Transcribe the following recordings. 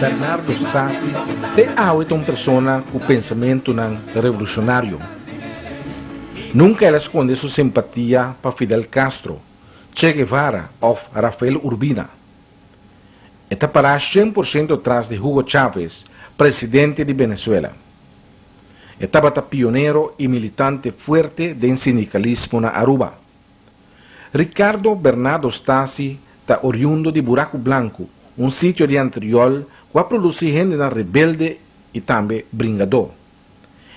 Bernardo Stasi te awe ta un persona ku pensamentunan revolushonario. Nunka el a skonde su simpatia pa Fidel Castro, Che Guevara òf Rafael Urbina. E ta pará 100% tras di Hugo Chávez, presidente di Venezuela. E tabata pionero i militante fuerte den sindikalismo na Aruba. Ricardo Bernardo Stasi ta oriundo di Buraku Blanku, un sitio di Antriol ku a produsí hendenan rebelde i tambe bringadó.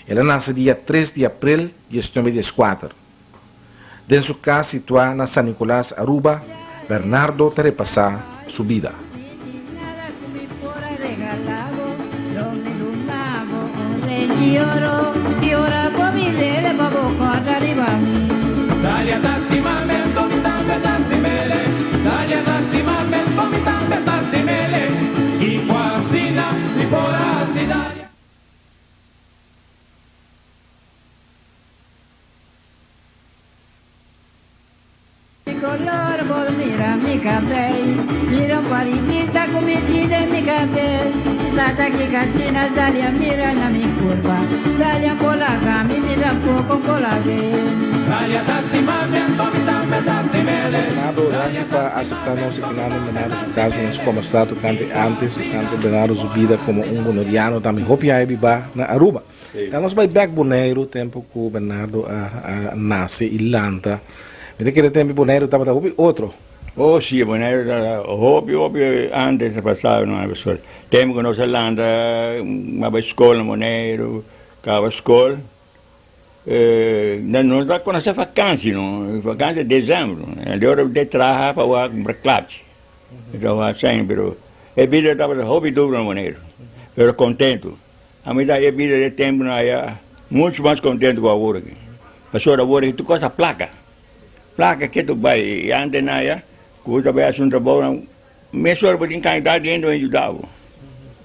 El a nase dia tres di aprel 1914. Den su kas situá na San Nicolas, Aruba, Bernardo ta repasá su bida. Mi color por mira mi cabey Mira un paritita cu mi tin den mi cabey Sata ki cachina Dalia mira na mi curva Dalia por laga mi mi tampoco por lag'e Dalia ta stima mi anto mi tambe ta stim'ele Bernardo, danki pa acepta nos y finalmente Bernardo su caso nos combersa tocante antes tocante Bernardo su bida como un boneriano tambe hopi aña biba na Aruba. Ta nos bai bek Boneiru tempu ku Bernardo a nase i lanta. Mi ta kere tempu Boneiru tabata hopi otro. Oh si, Boneiru tabata hopi hopi antes ta pasado no a Tempu ku nos a lanta a bai skol na Boneiru, kaba skol, nos ta konosé vakansi no, vakansi desembro, di ora de traha pa wak kumpra klapchi. Tabata asina pero e bida tabata hopi duro na Boneiru, pero kontentu. Ami ta e bida di e tempunan aya muchu mas kontentu ku awor aki. Pasobra awor aki tur kos ta plaka. Plaka ke tur bai. I antenan aya ku bo ta bai hasi un trabou mesora bo tin kandidat di hende bai yuda bo.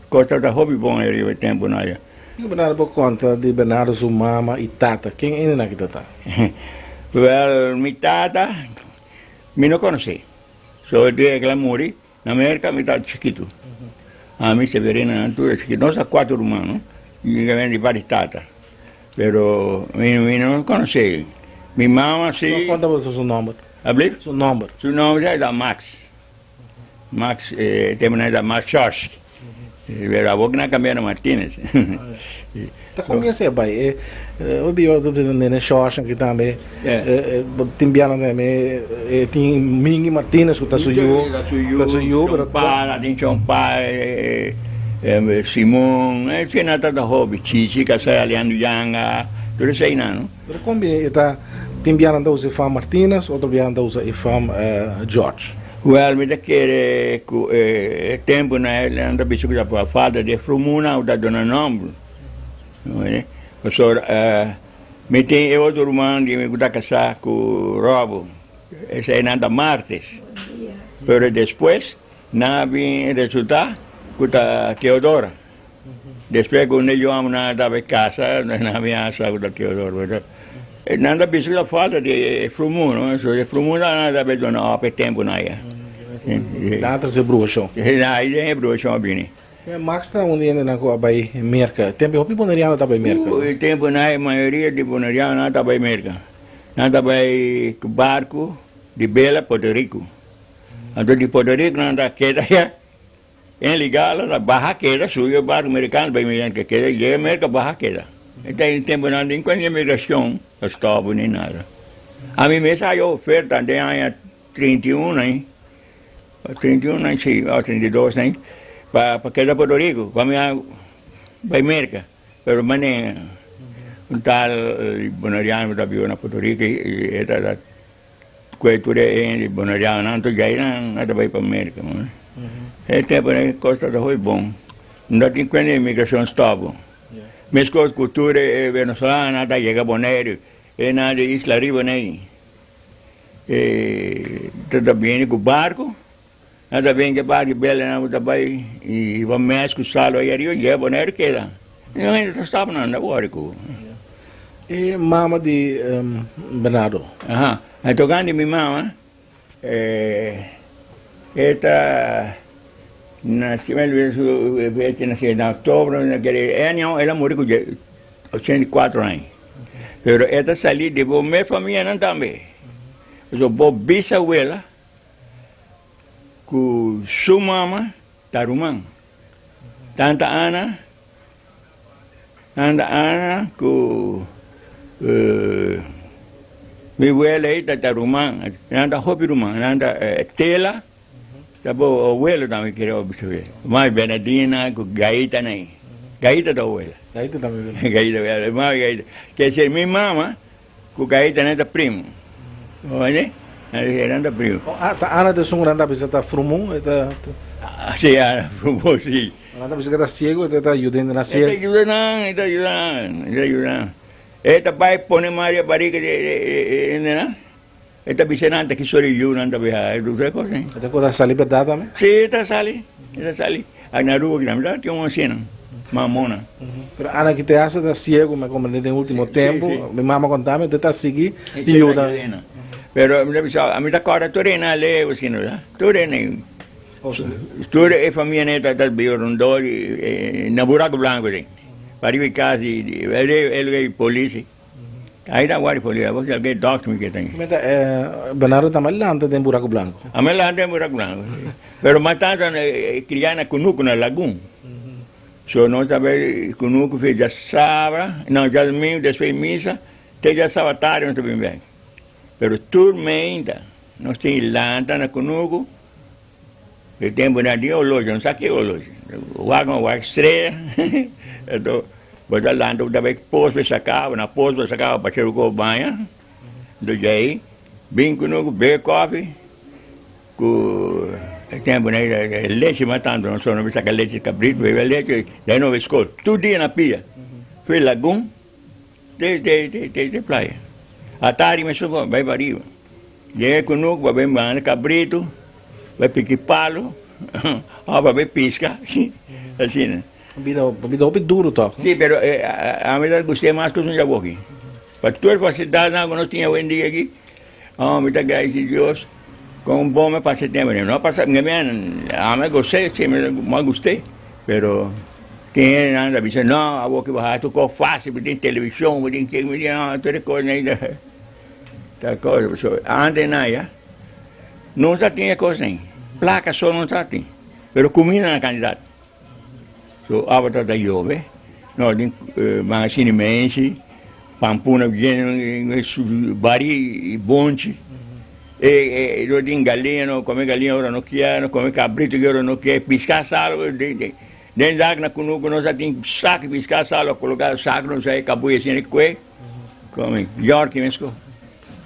Kos tabata hopi bon aya riba e tempunan aya. Kiko Bernardo por konta di Bernardo su mama i tata? Ken hendenan ki ta ta? Wèl, mi tata mi no konosé. So e dia ku el a muri Na Merca mi ta chikitu. Ami, Severina, nan tur e chikitu. Nos ta cuatro ruman, no? Mi ta bini di parti tata. Pero mi mi no conoce. Mi mama si. No conta bo su nomber. Alblief? Su nomber. Su nomber ta ta Max. Max, e tempo nan ta Max George. Pero awor nan a cambia na Martinez. Ta comienza e bai. E hoy biba ta bisa nene Shawshank aki tambe. Tin bianan tambe e tin Mingy Martinez cu ta su yu. Ta su yu. Ta su yu. Chompa, tin Chompa, Simon, e tin nan ta hopi. Chichi, Casai, Alejandro Yanga, tur esey nan no. Pero con bien e ta tin bianan ta usa e fam Martinez, otro bianan ta usa e fam George. Wel, mi ta kere ku e tempunan nan ta bisa ku ta pa falta di e frumunan ku ta duna nòmber. Pasobra mi tin e otro ruman di mi ku ta kasá ku Robo, esei nan ta Martes. Pero despues nan a bin resultá ku ta Teodora. Despues ku un di homnan tabata kasa, nan a bin a sa ku ta Teodoro. Nan ta bisa ku ta falta di e frumu, no? So e frumu nan ta tabata duna òf e tempunan aya. Nan a trese bruashon. Ahí den e bruashon a bini. Max ta un di hendenan ku a bai Merka. E tempu hopi boneriano ta bai Merka, no? E tempunan e mayoria di bonerianonan ta bai Merka. Nan ta bai ku barku di bela Puerto Rico. Anto di Puerto Rico nan ta keda aya. En legal a baha keda subi e barco mericano bay Merca keda yega Merca baha keda e ta e temponan den cuenta inmigracion a stop ni nada ami mes a haya oferta den aña 31 ahi 31 ahi si o 32 ahi pa keda Puerto Rico pa mi a bay Merca pero mane un tal boneriano ta biba na Puerto Rico e ta Kue tur e hende bonerianonan tur djai nan a ta bai pa Merka. E tempu nan e kos tabata hopi bon. No tin kuenta imigrashon stòp. Meskos ku tur e venezolanonan ta yega Boneiru, e nan di Isla Riba nei e ta ta bini ku barku, nan ta bini ku e barku bela nan ku ta bai i pa mes ku salo ai ariba yega Boneiru keda. Nan hende ta stòp nan ta wòri ku. E mama di Bernardo. Aha, en tokante mi mama, e ta. Nacimentu su fecha naci na october na kere e aña el a muri cu 84 aña pero e ta sali di bo mes famianan tambe pasobra bo bisawela cu su mama ta ruman tanta Ana tanta Ana cu mi wela ey ta ruman nan ta hopi ruman nan ta Tela. Ta bo abuelo tambe kere obi su fe. Mas Bernardina ku Gaita nan. Gaita ta abuela. Gaita ta mi abuela. Gaita abuela. Mas Gaita. Ke ser mi mama ku Gaita nan ta primo. Oye? Nan ta primo. Oh, ah, ta Ana ta esun ku nan ta bisa ta frumun, e ta. Si, Ana frumun, si. Nan ta bisa ke ta siego, e ta yuda hende nan siego. E ta yuda nan, e ta yuda nan, e ta yuda nan. E ta bai pone Maria barika di hende nan. E ta bisa nan ta ki sori yu nan ta biaha e tur e kos ei. E ta kos a sali berdad tambe? Si, e ta sali, e ta sali. Aki na Aruba aki tambe ta tin un asina, mamona. Pero Ana ki te hasta ta ciego, mi a comprende den ultimo tempo, mi mama a conta mi, te ta sigui y yuda. Pero mi ta bisa, ami ta corda tur e nan leu asina, sa, tur e nan, tur e famia nan ta biba rondó di na Buraco Blanco ei, pariba e cas di, e polis. Ahí ta guardia polis, abo si algén doctor mi ke ta. Meta e Bernardo ta mai lanta den Buraco Blanco. A mai lanta den Buraco Blanco. Pero mas tanto e cria na Cunucu na Lagun. So nos ta bay Cunucu fe djasabra, no djadomingo despues di misa te djasabra tardi nos ta bin bek. Pero tur meinta nos tin lanta na Cunucu. E tempu nan tin oloshi, no sa ke oloshi. Wak no wak strea. Anto bo ta lanta bo ta bai pos pa saka bo, na pos pa saka bo pa cheru baña. Anto djei bin ku no ku bebe kofi ku e tempu nan lechi mas tantu no so no saka lechi kabritu bebe lechi dai no bai skol. Tur dia na pia fui lagun te te te te playa. Atari mesun bai pariba. Yega kunuku pa bin banda kabritu, bai piki palu, òf pa bin piska, asina. Bida bida hopi duru tòg. Si, pero ami ta gust'é mas ku sunja boki. Pa tur e fasilidatnan ku nos tin awendia aki, mi ta gradisí Dios kon bon mi a pasa e tempu. No pasa, ami a gos'é, si mi a gust'é, pero tin hendenan ta bisa, no, awoki bo hasi tur kos fásil, bo tin televishon, bo tin kiko, mi di, no, tur e kosnan ei ta. Ta cosa pasobra antes na ya no ta tin e cosnan, placa so no ta tin, pero cuminda na cantidad. So awa ta ta yobe, no tin magazine menshi, pampuna bien bari y bonchi, e no tin galiña, no come galiña ora no kier, no come cabrito ora no kier, pisca salo den dak na cunucu no ta tin saco pisca salo, coloca saco no sa cabuya asina cue. Come, Yorkie mesco.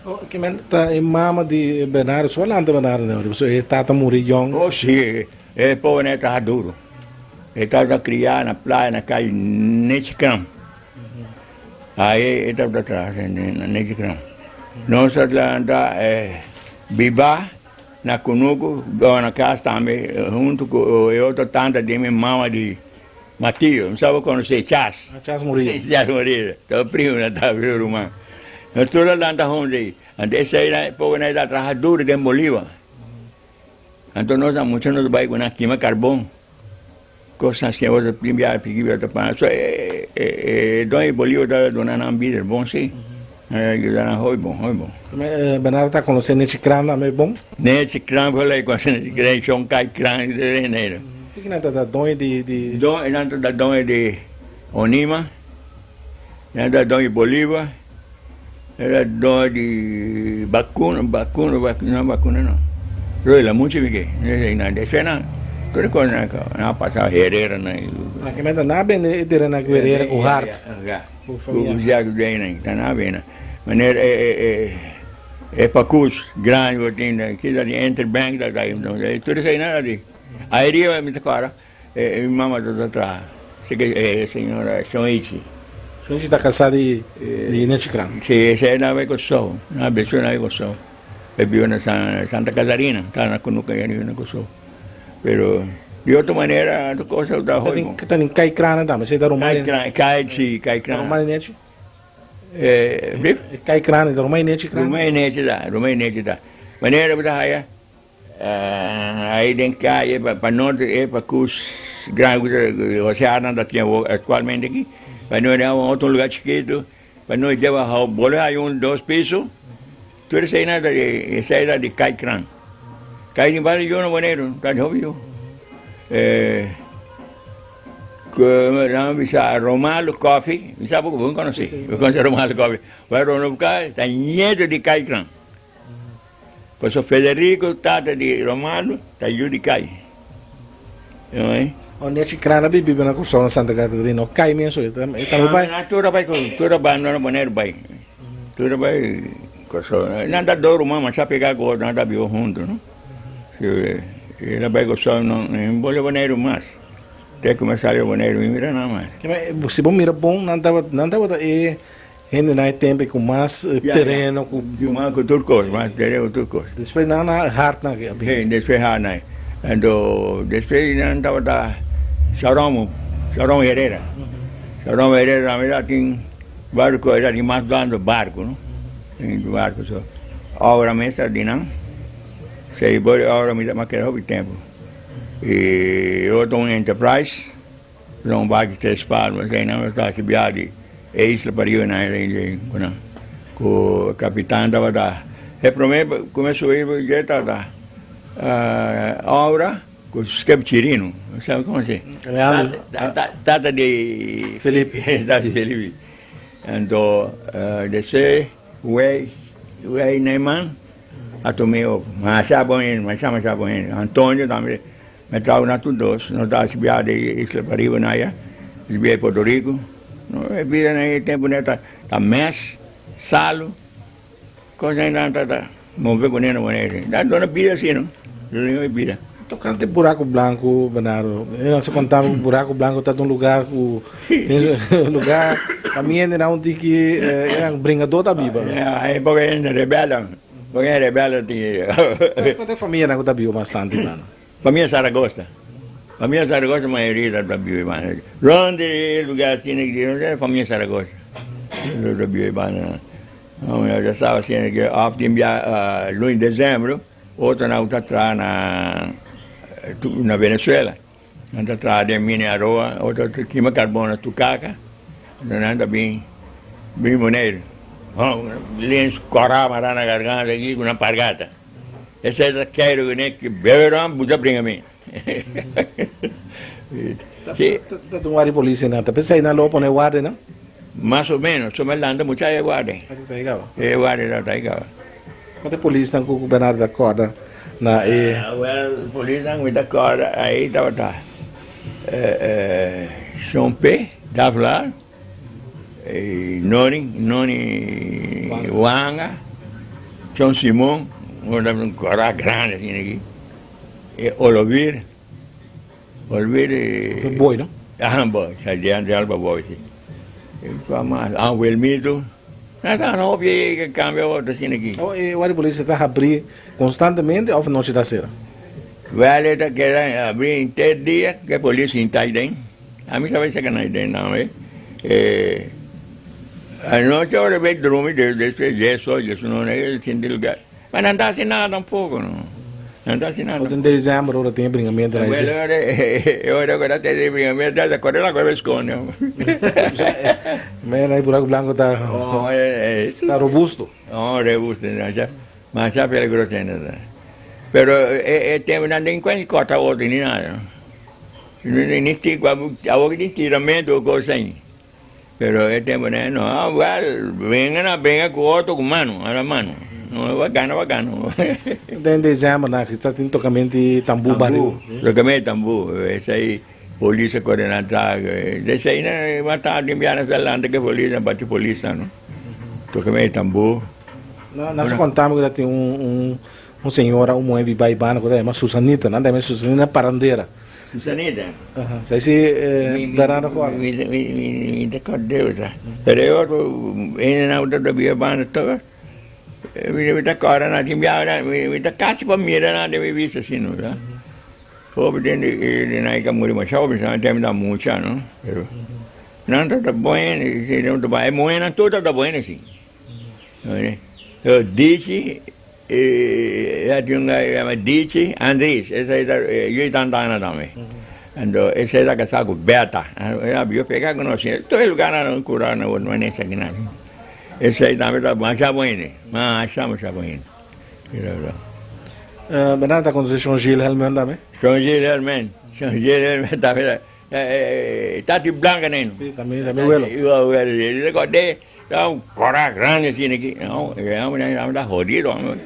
Oh, ke men ta e mama di Bernardo, so lanta Bernardo den ori, e tata muri yong. Oh si, e pobre ne traha duro. E tata cria na playa na calle Nechikram. Ahí e tata traha na Nechikram. Nos a lanta biba na Cunucu, na cas tambe hunto cu e otro tanta di mi mama di Matio, mi sa bo konosé Chas. Ah, Chas Murillo. Chas Murillo, ta primo nan ta primo ruman. Nos tur a lanta huntu ei. Anto esei nan e pobernan ei ta traha duru den Bolivar. Anto nos a mucha nos bai ku nan kima karbon. Kosnan asina bo ta limpiá piki bo ta paña. So e e doño di Bolivar ta duna nan bida bon si. Nan a yuda nan hopi bon, hopi bon. Bernardo ta konosé Nechi Kran tambe bon? Nechi Kran por lei konosé Nechi Kran, Shon Kai Kran, e. Kiko nan ta da doño di di. Don, nan ta da doño di Onima, nan ta da doño di Bolivar, nan ta da doño di Bakuna, Bakuna, no Bakuna no, Roy la mucha mi ke, nan despues nan tur e kos nan a pasa Herrera nan. Na ke mester nan a bende e tereno ku Herrera ku Hart. Ya, ku Jack Dena, nan a bende. Manera e e e pakus grandi ku tin, kisa di Interbank ta tur esei nan a di. Ai riba mi ta kòrda e mi mama ta ta traha, si ke e señora Shonichi. Shonichi ta kasá di di Nechi Kran. Si, esei nan a bai Kòrsou, nan a bisto nan a bai Kòrsou. E biba na Santa Catarina, ta na kunuku ei riba na Kòrsou. Pero di otro manera otro kosa ta hopi bon. Ta tin Kai Krana tambe, esei ta ruman di. Kai Kran, Kai si, Kai Kran. Ta ruman di Nechi? Brief? Kai Krana, ta ruman di Nechi Kran? Ruman di Nechi ta, ruman di Nechi ta. Manera bo ta haya. Ahí den calle pa norte e pa cruz grandi cu Jose Arnold ta tin awor actualmente aki, pa noi den un otro lugar chikito, pa noi deba hou bole hay un dos piso, tur eseinan ta di esei ta di Kai Kraan. Kai tin varios yu na Boneiru, ta di hopi yu. Cu nan bisa Romalo Coffee, mi sa bo cu bo conoce, bo conoce Romalo Coffee, Romalo Coffee ta nieto di Kai Kraan. Pasobra Federico, tata di Romano, ta yu di Kai. O nechi krana bi biba na Kòrsou na Santa Catarina o Kai mes e ta e bai. Nan tur a bai tur a bandona Boneiru bai. Tur a bai Kòrsou. Nan ta dos ruman masha pegá ku otro nan ta biba huntu no. Si el a bai Kòrsou no bole Boneiru mas. Te ku mi a sali Boneiru mi mira nan mas. Si bo mira bon nan tabata e Hendenan e tempu ku mas tereno ku. Mas ku tur kos, mas tereno ku tur kos. Despues nan a hard nan a bin. Sí, despues hard nan. Anto despues nan tabata Salomo, Salomo Herrera. Salomo Herrera tambe tabatin varios kos, e tabatin mas grandi barku no, barku so. Obra mes ta di nan, sei bo di obra mi ta keda hopi tempu. I otro un enterprise. Long baki tres palmas ei nan ta hasi biaha di e isla pariba nan era india ku nan ku kapitan tabata e prome ku mi a subi dje tabata obra ku skep chirino sabi komo si tata di Felipe tata di Felipe anto despues wei wei Neyman a tuma e op masha bon hende masha masha bon hende Antonio tambe. Mi trau na tur dos, no ta hasi biaha di isla pariba na aya, di biaha Puerto Rico. No, e bida na e tempu ne ta ta mes, salu, kos nan nan ta ta move ku ne na Bonaire. Da dona bida asi no, dona e bida. Tokante Buraku Blanku, Bernardo, e nan sa konta mi ku Buraku Blanku ta un lugar ku un lugar pa mi hende nan un tiki eran bringadó ta biba. Ya, e poco hende rebelde, poco hende rebelde tin. Kuantu famianan ku ta biba mas tantu, Bernardo? Famia Zaragoza. Famia Zaragoza mayoria ta biba e banda. Rond e lugar asina ki di famia Zaragoza ta biba e banda. Ya saba asina ki of tin bia luna di dezembro otronan ku ta traha na na Venezuela. Nan ta traha den mina aroa, otro ta kima karbon na Tucaca. Nan ta bin bin Boneiru. Lens kora mara na garganta aki ku nan pargata. Esei ta keiru ku ne ki bebe ron buta bringa mi. Si. Ta un guardia polis einan. Ta pensa einan lo pone guardia nan? Mas o menos. So me lanta mucha e guardia. Ta ei kaba. E guardia ta ei kaba. Kuantu polisnan ku Bernardo ta kòrda na e. Well, polisnan mi ta kòrda ei tabata Shon Pe Davelaar, Noni, Noni Wanga, Shon Simon, un kòrda grandi asina aki, e Olovir, Olovir e. Boy no? Aha, boy, sa di Alba Boy si. Kua mas? Ah, Wilmito. Nan ta hana hopi e cambia otro asina aki. Oh, e guardia polis ta habri constantemente of nochi ta cera? Wel, e ta keda habri henter dia ke polis sinta aden. Ami sa bay saka nan aden tambe. E anochi ora bay drumi despues dieso, diesunone e sinti lugar. Ma nan ta hasi nada tampoco no. Nan ta hasi nada. Ota den december ora tin e bringamento na ese. Bueno, e ora ku ta tin e bringamento ta kore la kore skonde. Men e buraco blanco ta ta robusto. Oh, robusto, masha masha peligroso ainda ta. Pero e tempo nan tin kuenta kòrta otro ni nada. Ni awor ki tin tiramento o kos ain. Pero e tempo ne no a well venga na venga cu otro cu mano a la mano no ba gana ba gana. Den december nan ta tin tocamento di tambu bariu. Tocamento di tambu esey polis a core nan tra desey nan mas tarde biaha nan sa lanta ke polis nan bati polis nan no tocamento di tambu. Nan sa contami cu ta tin un un señora un muhe biba aybana cu ta yama Susanita nan ta yama Susanita Parandera. Susanita. Sa si Bernardo Corda. Mi ta corda sa. Pero e otro hendenan ku ta biba banda tur, mi ta corda nan tin biaha mi ta kasi pa mira nan den mi bista asina no sa. Hopi den di nan a muri masha hopi sa nan tempo ta mucha no. Pero nan ta ta bon hende, e muhernan tur ta ta bon hende si. Dici. E tin un guy yama Dichi Andries, esei ta yu di tanta Ana tambe. Anto esei ta kasá ku Bertha. Yo peka konosí tur e lugarnan kura na Vanessa kinan. Esei tambe ta masha bon hende, masha masha bon hende. Bernardo ta konosé Shon Gilles Helmen tambe? Shon Gilles Helmen, Shon Gilles Helmen tambe ta Tati Blanca neno. Si, ta mi welo. Rekord'é. Ta un kora grandi asina aki. No, e hombre nan ta jodido hombre.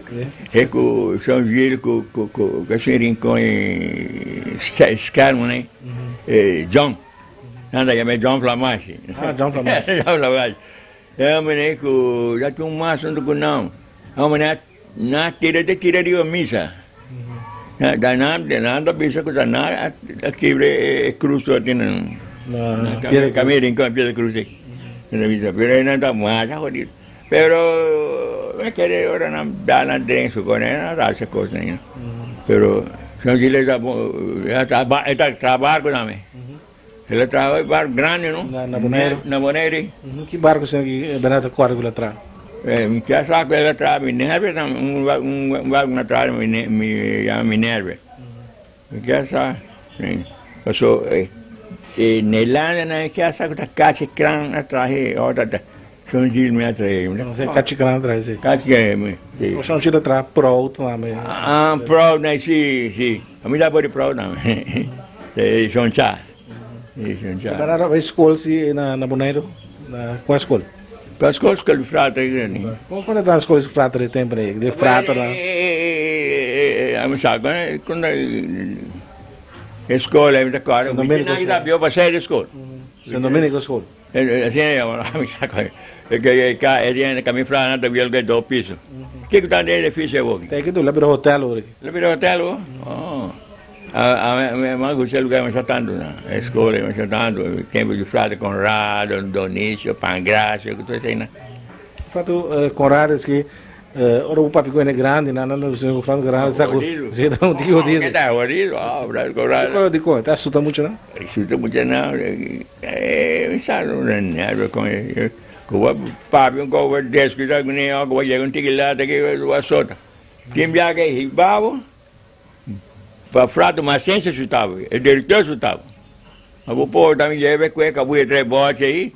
E ku Shon Gil ku ku ku esun Rincon e Skermo nei. E John. Nan ta yam'é John Flamashi. Ah, John Flamashi. John Flamashi. E hombre nei ku ta tin un mas huntu ku nan. Hombre nei na tira ta tira riba misa. Na nan ta bisa ku ta nan a kibra e krus ku tin na kaminda Rincon Piedra Cruz ei. Nan ta bisa pero nan ta masha jodido. Pero mi kere ora nan da nan den su kos nan ta hasi kosnan. Pero Shon Gilles ta e ta traha barku tambe. El a traha e barku grandi no. Na Boneiru. Na Boneiru. Ki barku señor ki Bernardo ta kòrda ku el a traha? Mi ta sa ku el a traha Minerva tambe, un barku na traha mi yama Minerva. Mi ta sa, paso e Nederlandernan e sa ku ta kachi kran a traha e ora ta Shon Gil mi a traha. No, kachi kran a traha si. Kachi kran, si. Shon Gil a traha Proud tambe. Ah, Proud, si, si. Ami ta por di Proud tambe. E Shon Cha. E Shon Cha. Bo a bai skol si na Boneiru? Na kua skol? Kua skol? Skol di frater grandi. Kon kon ta skol di frater e tempu ei? Di fraternan? Ami sa kon ta e skol ei mi ta kòrda. San Domenico skol. Mi ta biba pa sede di skol. San Domenico skol. Asina e yama ami sa kon e e kami fraternan ta biba do piso. Kiko ta den edifisio awoki? Ta e ki la bira hotel awor aki. La bira hotel awor? Oh. A mi gusta e lugar masha tantu nan, e skola ei masha tantu, tempu di Frater Conrado, Donicio, Pangracio, ku tur eseinan. Frater Conrado eski ora bo papia ku hende grandi nan nan ta bisa ku Frater Conrado sa ku si ta un tiki hodido. Ke ta hodido? Oh, Frater Conrado. Dikon? Ta asuta muchu nan? Asuta muchu nan, mi sa no nervio kon e, ku bo papia un kos bo deskuida kuné òf ku bo yega un tiki lat aki bo a sota. Tin biaha ke hiba bo. Pa frato Masense su taba, e director su taba. Ma bo por tambe lleva cu e cabuya trae bochi ayi,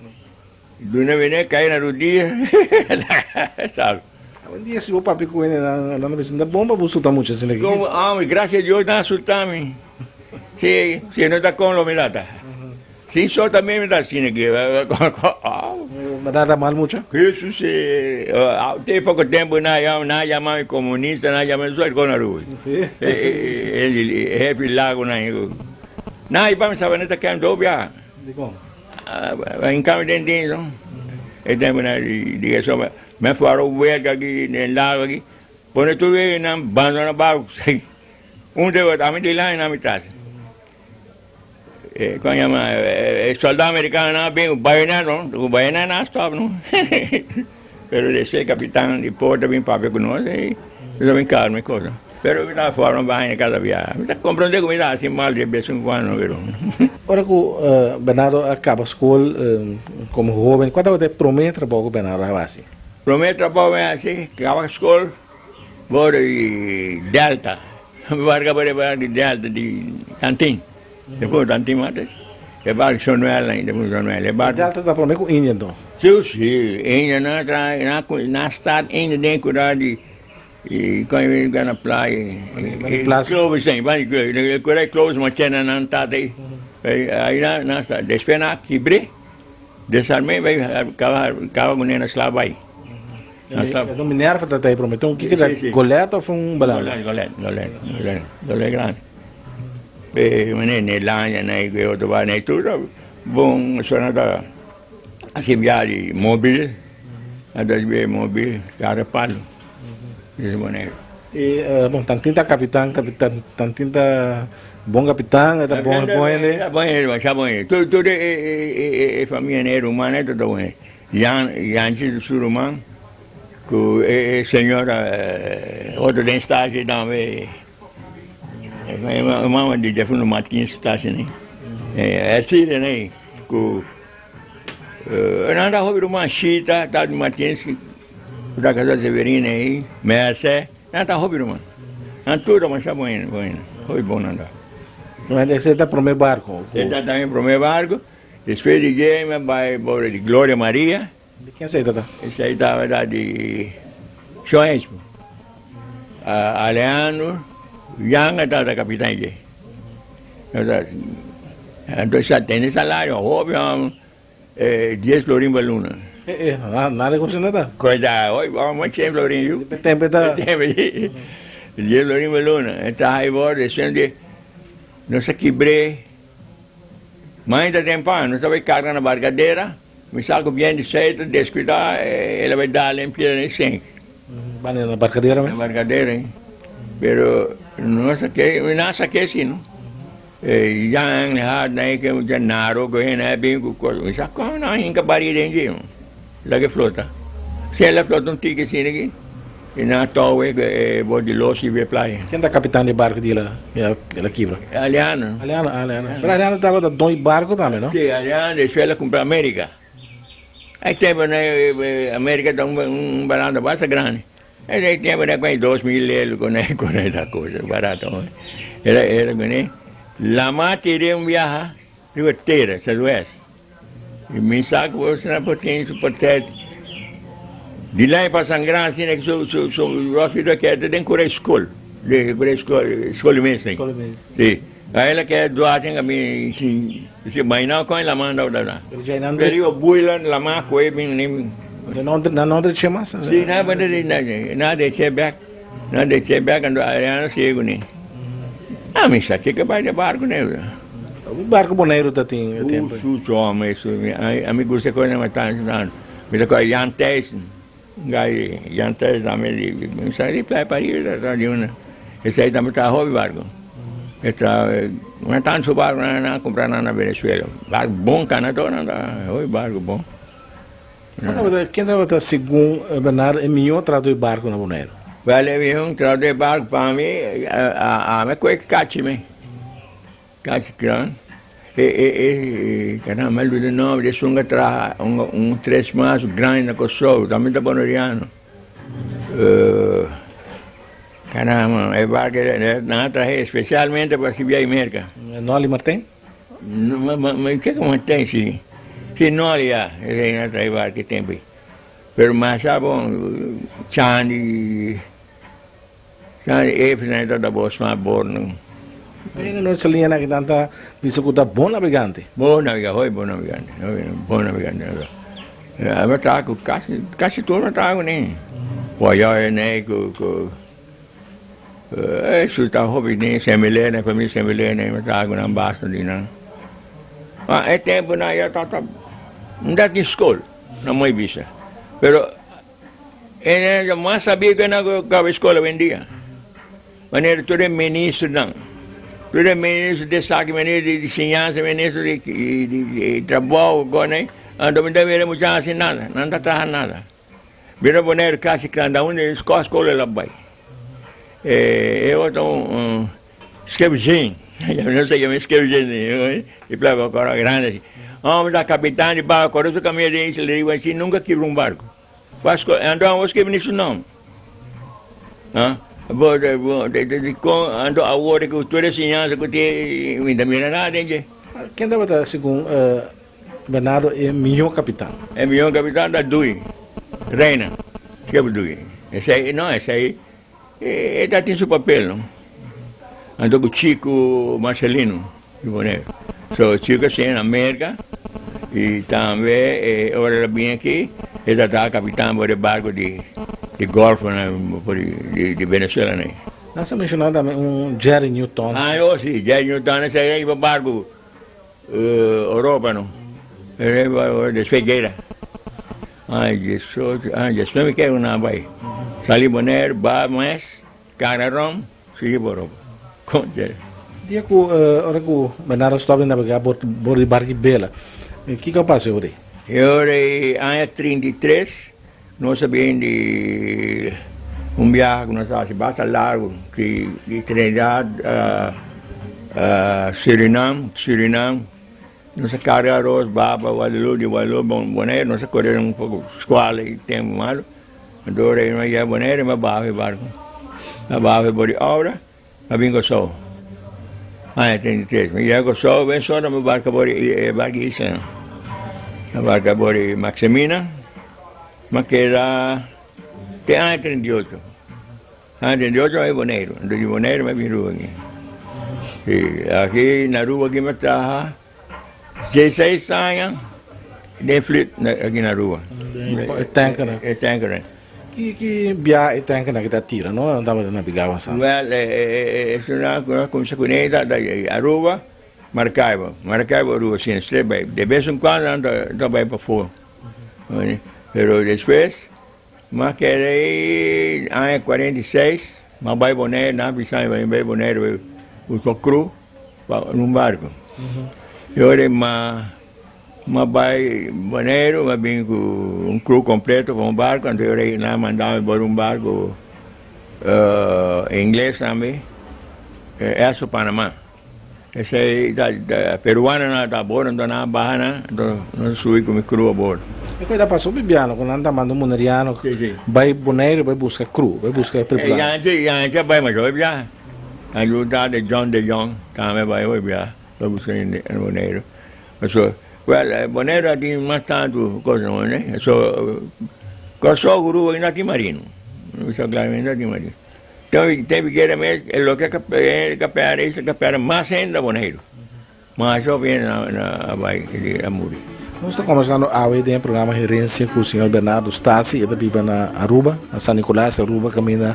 duna bene cay na rudia, sabe. Awendia si bo papia cu hende nan nan ta bisa, ta bon pa bo suta mucha asina aki. Como, ame, gracias a Dios nan a suta mi. Si, si no ta con lo mi tata. Si so tambe mi ta asina ki. Ma ta mal mucha? Jesus te poko tempu nan a yama mi komunista, nan a yama mi suerte kon Aruba. E hefi lago nan. Nan a hiba mi Sabaneta camp dos biaha. Dikon? In kambio den dienst no. E tempu nan di eso mi a fara un welga aki den lago aki. Pone tur nan bandona barco. Un te ami dilanti nan mi tras. Kon yama e soldado americano nan a bin ku bayonet no, ku bayonet nan a stop no. Pero despues e kapitan di porta bin papia ku nos i nos a bin kalma e kos. Pero mi ta forma baña kada biaha. Mi ta komprende ku mi ta hasi mal de bes en kuando pero. Ora ku Bernardo a kaba skol komo hoben, kua tabata e prome trabou ku Bernardo a hasi? Prome trabou mi a hasi, kaba skol, bor di Delta. Mi barca por e barco di Delta di Tantin. Despues Tantin mata e barco Sonuel nan, despues Sonuel e barco. Delta ta prome cu India anto? Si, si, India nan tra nan nan start India den cura di con e bini na playa. Clovis nan, ban di Clovis, cura di Clovis Machena nan tata ei. Ai nan nan start, despues nan a kibre, desarme bay caba caba cu nan sla bay. E Minerva ta ta promete un kiko ta golet of un balada? Golet, golet, golet, golet grandi. E mane Nederlandia na e otro ba na tur bon sona ta hasi biaha di mobil, a ta hasi mobil kada palo di Bonaire. E bon tantin ta kapitan, kapitan tantin ta bon kapitan, e ta bon bon hende. Bon hende, masha bon hende. Tur tur e famia e rumannan ta bon hende. Jan, Janchi su ruman ku e señora otro den stasie tambe, e mama di difunto Martins stasie nei, Ercilia nei ku nan ta hopi ruman Shita, tata di Martins ku ta kasa Severina ei, Merce. Nan ta hopi ruman. Nan tur ta masha bon hende, bon hende. Hopi bon nan ta. Esei ta promé barko? Esei ta ta mi promé barko. Despues di dje mi a bai borde di Gloria Maria. Di ken esei ta ta? Esei tabata di Shon Espo. Alejandro Yanga tabata kapitan dje. Anto sa tene salario hopi dies florin pa luna. Nada ku asina ta? Koita hoy bo chen florin yu. E tempo ta. Dies florin pa luna. E traha e borde esei nos a kibr'é. Mainta temprano nos ta bai karga na barkadera. Mi sa ku bien di sei ta deskuidá el a bai dal en piedra den sink. Banda na barkadera mes? Na barkadera, eh. Pero no sa ke, mi na sa ke si no. E jan hard na e ke un naro ku hende a bin ku kos. Mi sa kon nan hinka bari den dje. Laga e flota. Si el a flota un tiki asina aki, i nan a tou e ku e bor di los riba e playa. Ken ta kapitan di e barku di el a kibra? Aliano. Aliano, ah Aliano. Pero Aliano tabata don e barku tambe, no? Si, Aliano despues el a kumpra Amerika. E tempu nan Amerika ta un baranda basta grandi. E tempu nan ku 2000 lelu ku nan ku nan ta kosa barato. Era era ku lama tira un biaha riba tera, Zuidwest. I mi sa ku bo na por tin su portret di lai pa sangra asina ku su su su ròsio ta keda den kura skol den kura skol skol di mes si ahí la keda duaten kaminda si si mainao kon la manda ora ta pero riba buila la mas koe bin ni Nan no ta che mas? Si nan nan ta che bek nan ta che bek anto Ariana sigue kuné. A mi sa kiko bai den barco negro. Un barco Boneiru ta tin e tempo ei. Su choma esu a mi gusta koe nan tantu tantu. Mi ta koe Jan Thijssen gai Jan Thijssen tambe di mi sa di playa pariba ta di una esei tambe ta hopi barco. E ta nan tantu su barco nan a cumpra nan na Venezuela. Barco bon cana todo nan ta hopi barco bon. Ken tabata segun Bernardo e mihó trahadó di barku na Boneiru? Wèl, e mihó trahadó di barku pa mi, ami ku e kachi mi, kachi gran. E, e, e, caramba, mi a olbida e nòmber di esun ku a traha un tres mas grandi na Kòrsou, tambe ta boneriano. Caramba, e barku nan a traha espesialmente pa sirbi ai Merka. Nolly Martijn? Ma ke ku mantén si si noli ya e reina ta riba ki tempu ei pero masha bon chandi chandi efes ta da bos mas borno. Reina no salia na kinan ta bisa ku ta bon nabegante. Bon nabegante hoy bon nabegante bon nabegante aba ta ku kasi kasi tur no ta ku ne waya ne ku ku. Esu ta hopi den Semilene, famia Semilene, mi ta ku nan basta di nan. Ma e tempunan ya ta ta no tin skol na Mooi Bisa. Pero e nan mas sabí ku nan ku kaba skol awendia. Manera tur e ministernan, tur e minister di esaki, minister di enseñansa, minister di trabou, anto mi ta mira mucha hasi nada, nan ta traha nada. Bira Boneiru kasi kanda unda e skola skola el a bai. E otro un skepzin, no sa yama skepzin, e plaka kora grandi asi. Hombre ta kapitan di barko, kore su kaminda den isla riba asi nunka kibra un barko. Pasko anto abo skirbi ni su nomber. Bo dikon anto awor ku tur e siñansa ku tin mi ta mira nada den dje. Ken tabata segun Bernardo e mihó kapitan? E mihó kapitan ta Dui Reina, Schep Dui. Esei no, esei e ta tin su papel no. Anto ku Chico Marcelino di Bonaire. So Chico a siña na Merka i tambe e ora el a bini aki e ta ta kapitan for e barko di di Golfo na for di di Venezuela na. Nan sa menshoná tambe un Jerry Newton. Ah, oh si, Jerry Newton esei a iba barko. Europa no. Despues guera. Ai Jesus, ai Jesus, no mi kere una bai. Sali Bonaire, ba mes, carga rom, sigui pa Europa. Conche. Dia cu ora cu Bernardo stop di nabega bor di barki bela, kico a pasa e ora ei? E ora ei, aña 33, nos a bin di un biaha cu nos a haci basta largo, di Trinidad a Surinam, Surinam nos a carga aros ba pa Guadeloupe, di Guadeloupe pa Bonaire, nos a core un poco scual y tempo malo, anto ora nos a yega Bonaire nos a baha e barco. A baha for di obra, a bin Kòrsou. Aña 33. Mi yega Kòrsou, ben sora mi barka for di e barka isla. Mi barka for di Maximina, mi a keda te aña 38. Aña 38 mi a bai Boneiru. Anto di Boneiru mi a bin Aruba aki. I aki na Aruba aki mi a traha 16 aña den flit aki na Aruba. E tankernan. E tankernan. Ki ki bia e tankernan ki ta tira no? Nan tabata nabegá bastante. Wèl, esunnan ku nos kuminsá kuné ta Aruba, Maracaibo. Maracaibo, Aruba, asina straight bai. De bes en kuando nan ta bai pafó. Pero despues m'a keda ei aña 46, m'a bai Bonaire, nan a bisa mi pa mi bai Bonaire bai buska kru pa un barko. E ora ei m'a. M'a bai Boneiru, m'a bin ku un crew kompleto pa un barko, anto e rei nan a manda mi bor un barko ingles tambe, Esso Panama. Esei ta peruanonan ta abor, anto nan a baha nan, anto nos a subi ku mi crew abor. E kos ta pasa hopi biano ku nan ta manda un boneriano bai Boneiru bai buska crew, bai buska tripulante. Yanchi a bai masha hopi biaha, ayuda de John de Jong tambe a bai hopi biaha bai buska hende na Boneiru. So, well, Boneiru a tin mas tantu kos no, ne? So, Kòrsou ku Aruba no tin marino. Bisa klaramente no tin marino. Ten, ten Figuera mes, e loke a e kapera ei, a kapera mas hende na Boneiru. Mas hopi hende na, na a bai, a muri. Nos ta kombersando awe den e programa Herencia ku señor Bernardo Stasi, e ta biba na Aruba, na San Nicolas, Aruba, kaminda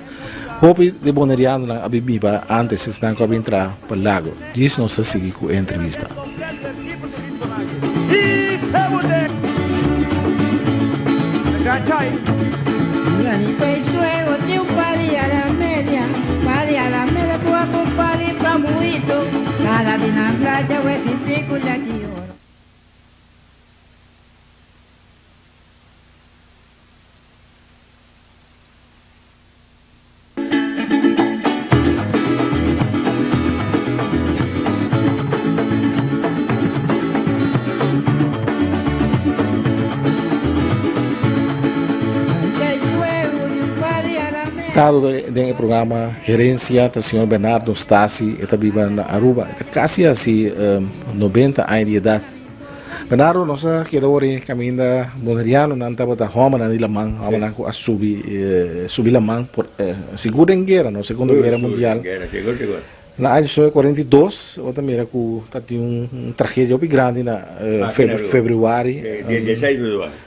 hopi di bonerianonan a bin biba antes, esnan ku a bin traha pa Lago. Djis nos ta sigui ku e entrevista. Tado den e programa Herencia ta señor Bernardo Stasi, e ta biba na Aruba, e ta casi haci 90 aña di edad. Bernardo, nos a keda ora e kaminda bonerianonan tabata hòmbernan di laman, hòmbernan ku a subi subi laman por sigur den guera, no? Segundo Guera Mundial. Na aña diesnuebe kuarenta i dos bo ta mira ku ta tin un tragedia hopi grandi na febrüari.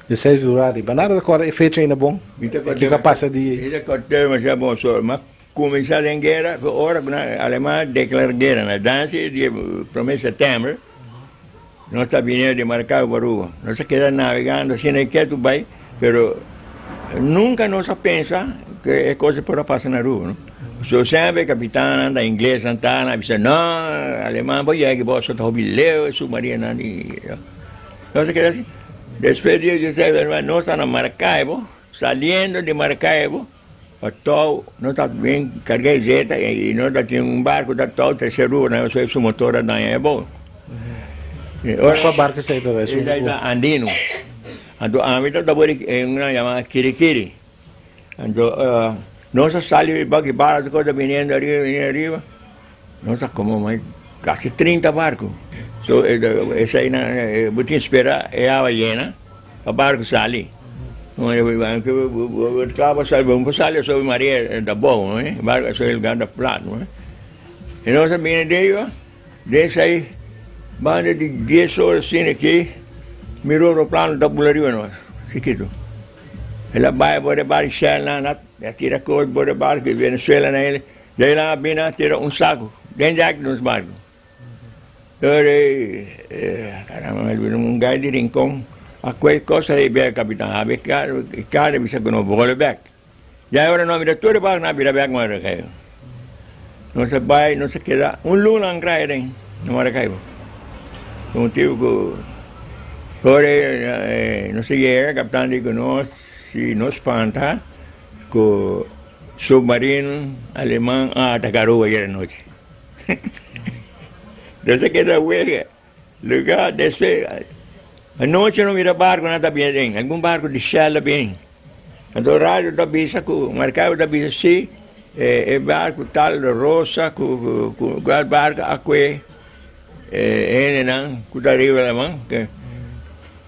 Dieseis febrüari. Bernardo ta kòrda e fecha ainda bon? Kiko a pasa di. Mi ta kòrda demasiado bon. So, m'a kuminsá den guera ora ku nan aleman a deklará guera na Danzig di promé sètèmber. Nos ta bini di Maracaibo pa Aruba. Nos a keda navegando asina e ketu bai, pero nunca nos a pensa cu e cosa por a pasa na Aruba, no. So semper e capitannan ta inglesnan ta nan a bisa, no, aleman bo yega boso ta hopi leu e submarinonan di. Nos a keda asi. Despues di esei nos ta na Maracaibo, saliendo di Maracaibo. Pa tou no ta bin carga e zeta y no ta tin un barco ta tou trece Aruba na eso su motor a daña e boot. Cua barco esey ta? Esey ta Andino. Anto ami ta tabor di un nan yama Kirikiri. Anto nos a sali baki barco tur cosa biniendo ariba biniendo ariba nos a como mas casi 30 barco. So esey nan bo tin spera e awa yena. Pa barku sali. Kaba sali, bo por sali asobi marea ta bou, eh? Barku asobi lugar ta plat, eh? E nos a bini deiba, den sai banda di dies ora asina aki, mi roproplano ta bula riba nos, chikitu. El a bai bo de barku Shell nan, a tira kos bo de barku di Venezuela nan, el, dei nan a bini a tira un saku den dek di nos barku. Caramba, el bira un gai di Rincon a cuel cosa di bia capitan Habe cada bisa cu no bole bek. Ya e ora no a mira tur e barco nan a bira bek Maracaibo. Nos a bay, nos a keda un luna ancra aden na Maracaibo. Pa motibo cu ora nos a yega capitan di cu nos si no spanta cu submarino aleman a ataca Aruba ayer anochi. Nos a keda wega lugar despues anochi no mira barconan ta bini aden algun barco di shell a bini anto radio ta bisa cu marcado ta bisa si. E barku tal Rosa ku ku al barku a kue e hendenan ku ta riba laman ta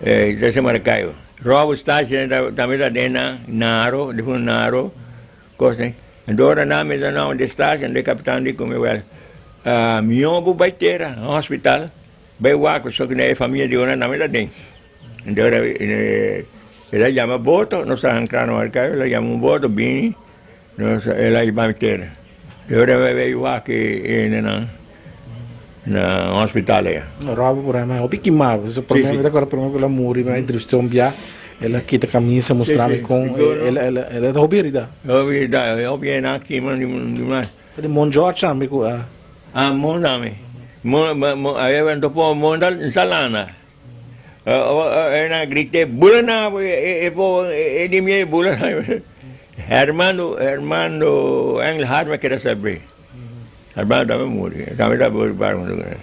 se Maracaibo. Rob Stacia tambe ta den nan Naro, difuntu Naro, kos den. Anto ora nan mester nan di Stacia, e kapitan di ku mi, wèl, mihó bo bai tera, hospital, bai wak pasobra e famia di ora tambe ta den. Anto ora el a yama boto, nos ta hankra na Maracaibo, el a yama un boto bini. Nos el a hiba mi tera. E ora mi a bay wak e hendenan na hospital aya. Rob por ahí hopi kima. Pasobra prome mi ta acorda prome ku el a muri mi a entrevist'é un bia el a kita camisa mustra mi kon el el ta hopi herida. Hopi herida hopi hende a kima dimas. Ta di Mon George tambe ku a. Ah Mon tambe. Mon mon a topo Mon ta landa. E na grité, Bula na bo, e po e di mi bula na. Hermano, Hermano Engelhard me keda sabi. Hermano tambe muri, tambe ta muri bar huntu ku nan.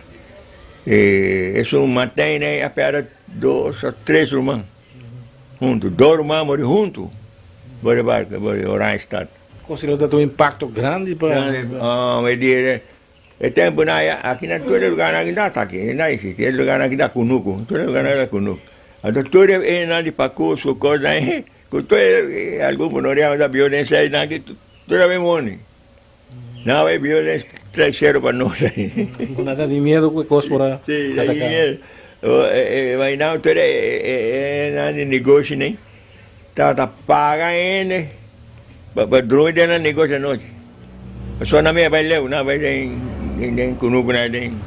E esun Martijn ei a pèrdè dos o tres ruman huntu, dos ruman a muri huntu bo di barko, bo di Oranjestad. Konsidera ta un impakto grandi pa. Grandi, e di E tempunan aya, aki na tur e lugarnan aki ta aki, e na existi, e lugarnan aki ta kunuku, tur e lugarnan ta kunuku. Anto tur e hendenan di pakus ku kosnan ei, ku tur e algun ku no riaba ta biba den seinan aki, tur a bin moni. Nan a bai biba den trasero pa nos ei. Nan ta tin miedu ku e kos por a Si, nan tin miedu. Imaginá tur e hendenan di negoshinan tabata paga hende pa drumi den nan negoshi anochi. Pasobra nan mira bai leu, nan bai den den kunukunan den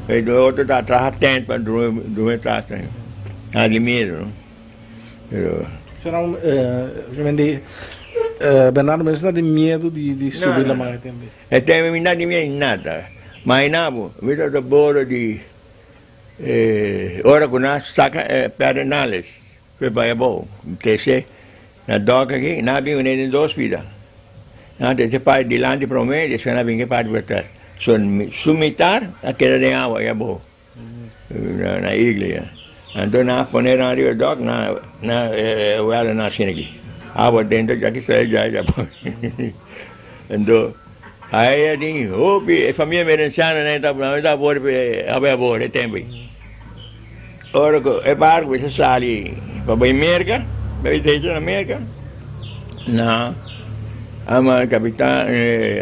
e otro ta traha tent pa drumi drumi tras nan. Nan di miedu no. Pero. So nan di Bernardo mes na di miedu di di subi laman e tempu. E tempu mi na di miedu nada. Mahina bo mi tabata boro di ora ku nan saka e Pedernales. Pe bai abou, tese na dòk aki, nan a bin wene den dos pida. Nan a tese parti dilanti promé, despues nan a bin ku e parti por atras. So, su mitar a keda den awa ei abou, na igla ya. Anto nan a pone nan riba e dòk, nan nan e wèlda nan asina aki. Awa dentro djaki sali djai dja abou. Anto, ai a tin hopi, e famia merenciano nan ta bori a bai abou e tempu ei. Ora ku e barku mester sali pa bai Merka, bai derecho na Merka, na a manda kapitan,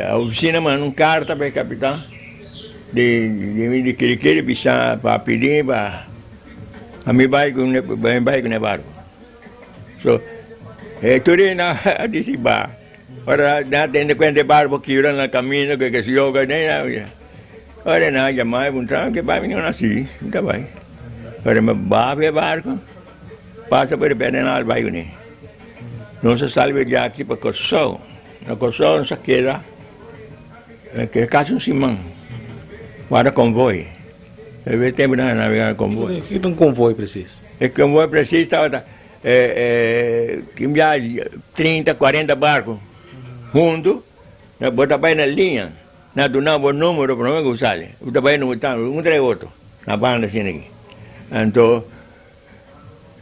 a ofisina manda un karta pa e kapitan di di Kirikiri bisa pa pidi pa mi bai ku mi bai ku ne barku. So e tur e nan a disi ba. Ora nan a tende kuenta e barku kibra na kaminda ku ke si yo. Ora nan a yama e puntra, Ke bai mi no si, mi ta bai. Ora mi baha e barco, pasa por e Pedernal bai kuné. Nos a sali di aki pa Kòrsou. Na Kòrsou nos a keda kasi un siman warda konvoi. E tempu nan a nabegá na konvoi. Kiko ta un konvoi presis? E konvoi presis tabata tin biaha 30, 40 barco huntu, bo ta bai na liña. Na duna bo numero prome ku sali. Bo ta bai numero tantu, un trae otro na banda asina aki. Anto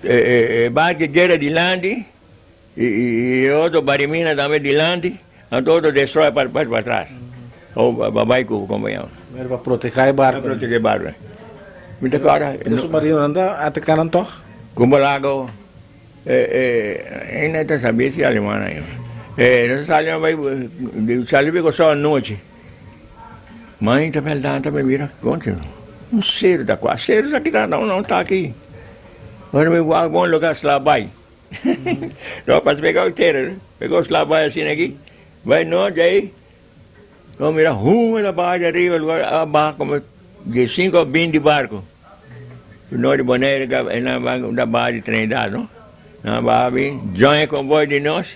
e barco keda dilanti i e otro barimina tambe dilanti, anto otro destroyer pa pa patras. O pa bai ku kompañero. Pero pa proteha e barco. Pa proteha e barco. Mi ta kòrda. E submarinonan ta ataka nan tòg? Kumba lago. E no ta sabia si aleman ayo. E nos a sali bai sali bai Kòrsou anochi. Mai ta bèlda ta bai mira konchi un seru ta kua seru ta kita no no ta aki. Ora mi wak bon loke a sla bai. No pas pega un tera pega un sla bai asina aki bai nochi ei no mira huma ta baha di ariba lugar a baha komo diesinko o binti barko. No di Bonaire ka e nan ban ta baha di Trinidad no. Nan baha bin join e convoy di nos.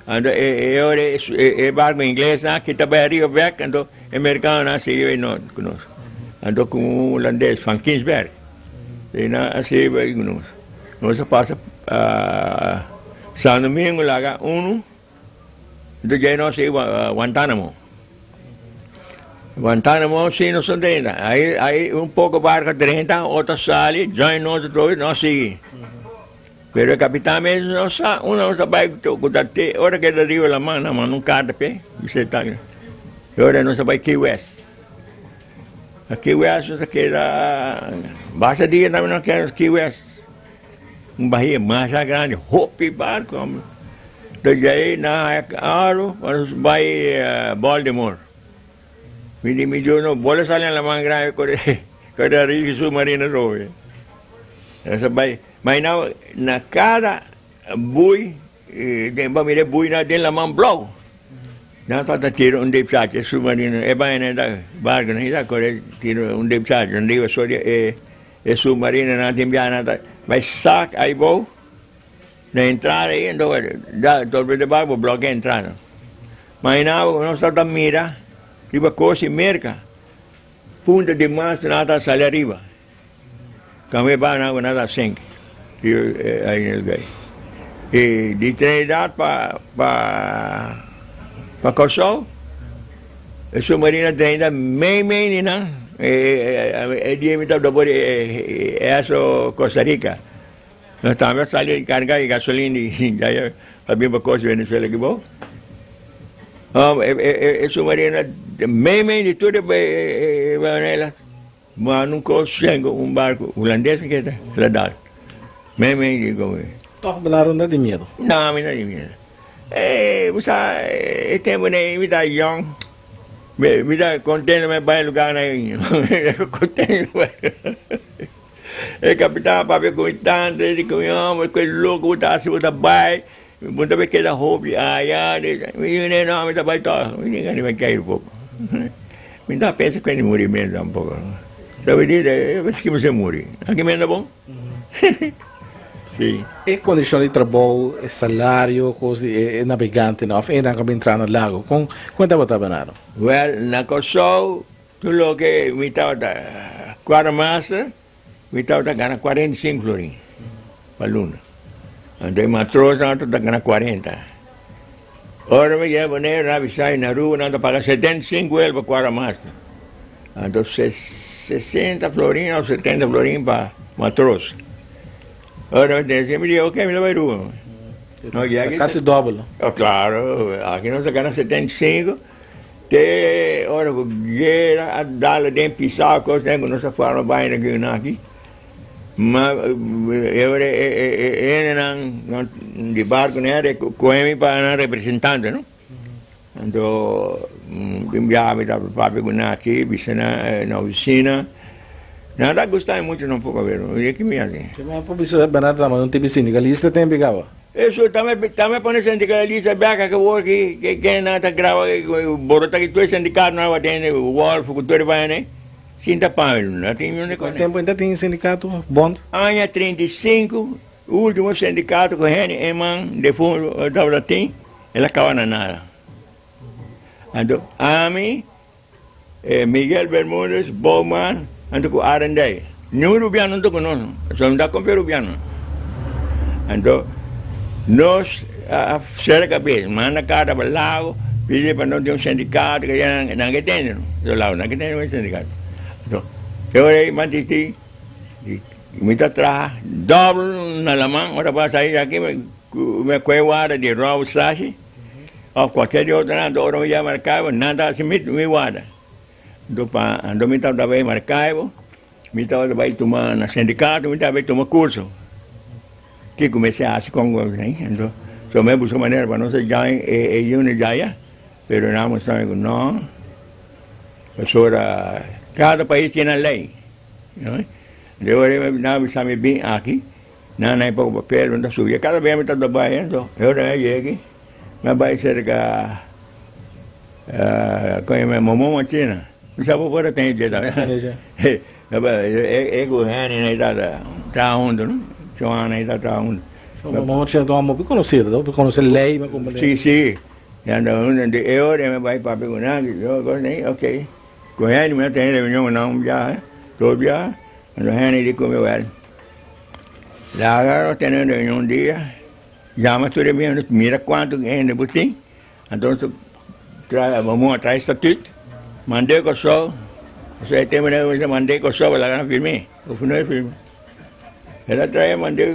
Anto e e ora e e barco ingles nan kita bai ariba bek anto e mericano nan sigui bai no ku nos. Anto ku un holandes van Kinsberg e nan a sigui bai ku nos. Nos a pasa San Domingo laga unu. Enton djei nos a iba Guantanamo. Guantanamo si nos a drenta. Ai ai un poko barco a drenta, otro a sali, join nos atrobe, nos a sigui. Pero e kapitan mes no sa unda nos a bai ku ta te ora ke ta riba laman nan manda un karta p'e bis'é ta e ora nos a bai Key West. Na Key West nos a keda basta dia tambe nos a keda na Key West. Un bahia masha grandi hopi barko hombre. Desde ahí nan a haya aro pa nos bai Baltimore. Mi di mi Dios no bola sali na laman grandi kore kore ariba submarino robe. Nos a bai ma now na kada bui den bo mira e buinan den laman blou. Nan tabata tira un deep charge e submarino e baina ta barconan ta kore tira un deep charge riba so di e e submarinonan tin biaha nan ta bai sak aibou na entrada ei anto da torpe de barco bo blokea entrada. Ma now nos tabata mira riba kos di Merca punta di mast nan ta sali ariba. Kambia pa nan ku nan ta sink i di Trinidad pa pa Kòrsou e submarino a drenta mei mei di nan e dia mi tabata por e Esso Costa Rica nos tambe a sali karga di gasolin di djaya pa bin pa kos Venezuela aki bou e submarino mei mei di tur e Venezuela. Ma nun kos shengo un barco hulandes mi keda la dal mei mei di goe. Toch Bernardo no tin miedo? No, mi no tin miedo. E bo sa e tempo nei mi ta yong, mi ta contento mi bai lugar nan contento. E capitan a papia cu mi tanto e di cu mi homber cu e loco bo ta haci bo ta bai bo no ta bay keda hopi aya mi di no mi ta bai toch mi tin gana di bai keiru poco. Mi ta pensa ku e muri mes tampoco. Sabi di e bes ki mester muri. Aki mes ta bon. Si. E kondishon di trabou, e salario, kos di e nabegantenan òf enan ku a bin traha na lago, kon kon e tabata Bernardo? Wèl, na Kòrsou tur loke mi tabata quartermaster, mi tabata gana 45 florin pa luna. Anto e matrosnan tabata gana 40. Ora mi yega Boneiru nan a bisa mi na Aruba nan ta paga 75 el pa quartermaster. Anto 60 florin of 70 florin pa matros. Ora mi tende mi di ok mi ta bai Aruba. No, ya aki Kasi dobel. Oh, claro, aki nos ta gana 75. Te ora ku guera a dal den pisao kos den ku nos a forma baina ku aki. Ma e ora e hendenan di barco nan a kohe mi pa nan representante no. Anto tin biaha mi tabata papia ku nan aki bisa nan na oficina. Nan ta gusta mi mucho tampoco pero e ki mi hasi. Nan por bisa Bernardo tabata un tipo sindicalista tempo kaba. Eso tambe tambe pone sindicalista bek aki awor ki ki ken nan ta graba borota ki tur e sindicato nan awa den Wolf ku tur e vaina ei sinta pa no tin niun Ku tempo ainda tin sindicato bond? Aña 35 ultimo sindicato ku Henny Eman defunto tabata tin el a kaba na nada anto ami Miguel Bermudez, Bowman, anto ku Arendey. Niun rubiano no ta ku nos, so no ta konfia rubiano. Anto nos a sera kabes, manda karta pa Lago, pidi pa nos tin un sindikato, ke ya nan ke tende no, so Lago nan ke tende un sindikato. Anto e ora ei mantisti mi ta traha dòbel na laman, ora pasa aki mi kohe wara di Robert Sashi. Of cualkier di otro nan, ora mi yega Maracaibo, nan ta haci mi warda. Anto pa, anto mi tabata bay Maracaibo, mi tabata bay tuma na sindicato, mi tabata bay tuma curso. Kico mester haci con anto so mi a busca manera pa nos a join e unit djaya, pero nan a mustra mi cu no, pasobra cada pais tin nan ley, no. Anto ora nan a bisa mi bin aki. Nan a poko papel, mi ta subi. Kada bes mi ta bai anto e ora mi a yega aki, mi a bai serka kon yama Momo Machina. Mi sa bo por a tene dje tambe. E ku Henny nan ta traha huntu no, Joana nan ta traha huntu. Momo Machina ta un hopi konosido, hopi konosé lei. Si si, e ora mi a bai papia ku nan, ok, ku Henny mi a tene reunion ku nan un biaha, dos biaha. Anto Henny di ku mi, Wèl, laga nos tene un reunion un dia, yama tur e miembro, mira kuantu hende bo tin, anto nos ta bo a traha e statut, mand'é Kòrsou, pasobra e tempu nan a mand'é Kòrsou pa laga nan firm'é, òf no e firma. El a trae mand'é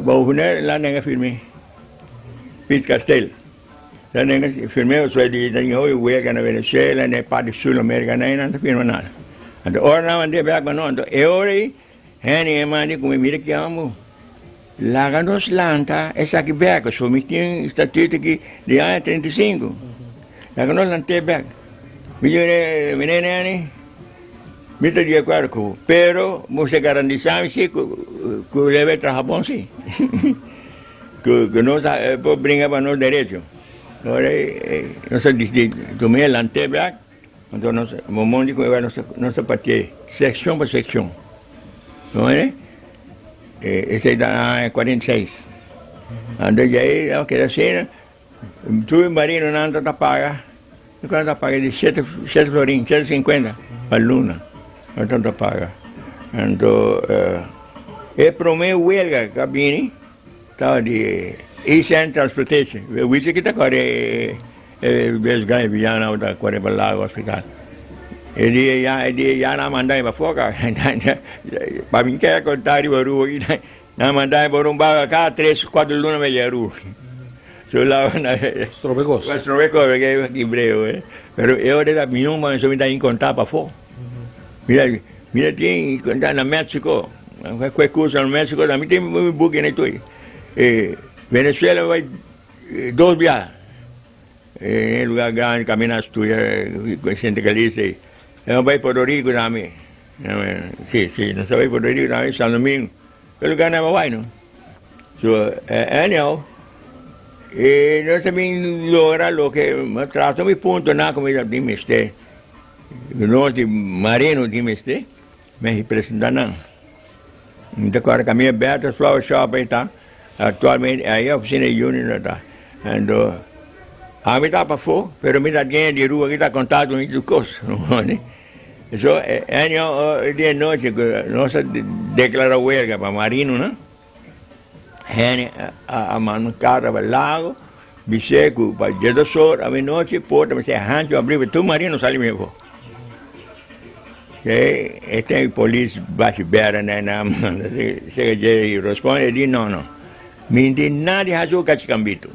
Bouvenair la nenga firm'é. Piet Kasteel. La nenga firm'é pasobra di ta tin hopi wega na Venezuela, na e parti Sur America, nan nan ta firma nada. Anto ora nan mand'é bek pa nos, anto e ora ei Henny e manda ku mi, mira ki amo, laga nos lanta esaki bek, pasobra mi tin statuto aki di aña 35, laga nos lant'é bek. Mi di, mira Henny, Mi ta di akuerdo ku bo, pero mester garantisa mi si ku ku debe traha bon si, ku ku nos a por bringa pa nos derecho. Ora nos a disidi tuma e lant'é bek, anto nos momon di ku nos nos a partié sekshon pa sekshon. Bo mira? Esei ta aña 46. Anto djei a keda asina. Tur e marinonan ta ta paga, e ta paga di shete shete florin, shete sinkuenta pa luna nan ta ta paga. Anto e prome welga ku a bini tabata di Eastern Transportation, wisi ki ta kore e bes gran villano ta kore pa Lago Hospital. E dia ya e dia ya nan a manda mi pa foka pa mi keda konta riba Aruba aki. Nan manda e por un baga cada tres cuatro luna me llega Aruba. So la na Strobekos. Strobekos porque e breo eh. Pero e ora ta mion ma so mi ta in conta pafó. Mira mira tin conta na Mexico. Kue curso na Mexico mi tin mi buki na tur. Eh Venezuela bai dos biaha. E lugar grandi camina studia sindicalista e bai Puerto Rico tambe. Si, si, nos a bai Puerto Rico tambe, San Domingo. E lugar nan bai no. So, anyhow, e nos a bin logra loke trato mi punto nan ku mi ta tin mester. Nos di marino tin mester, mi a presenta nan. Mi ta kòrda kaminda Bertha's Flower Shop ei ta, aktualmente ei ofisina di Union ta. Anto, ami ta pafó, pero mi ta den di rua aki ta konta ku mi tur kos. So, e año di e nochi ku nos a deklará welga pa marinonan, hende a manda un karta pa Lago, bis'é ku pa diesdos or avenochi porta mester hanchu abrí pa tur marino sali mihó afó. E ten polis bashi bèra na nan manda seka dje i responde, e di no no, mi di nada di hasi ku kachikambito.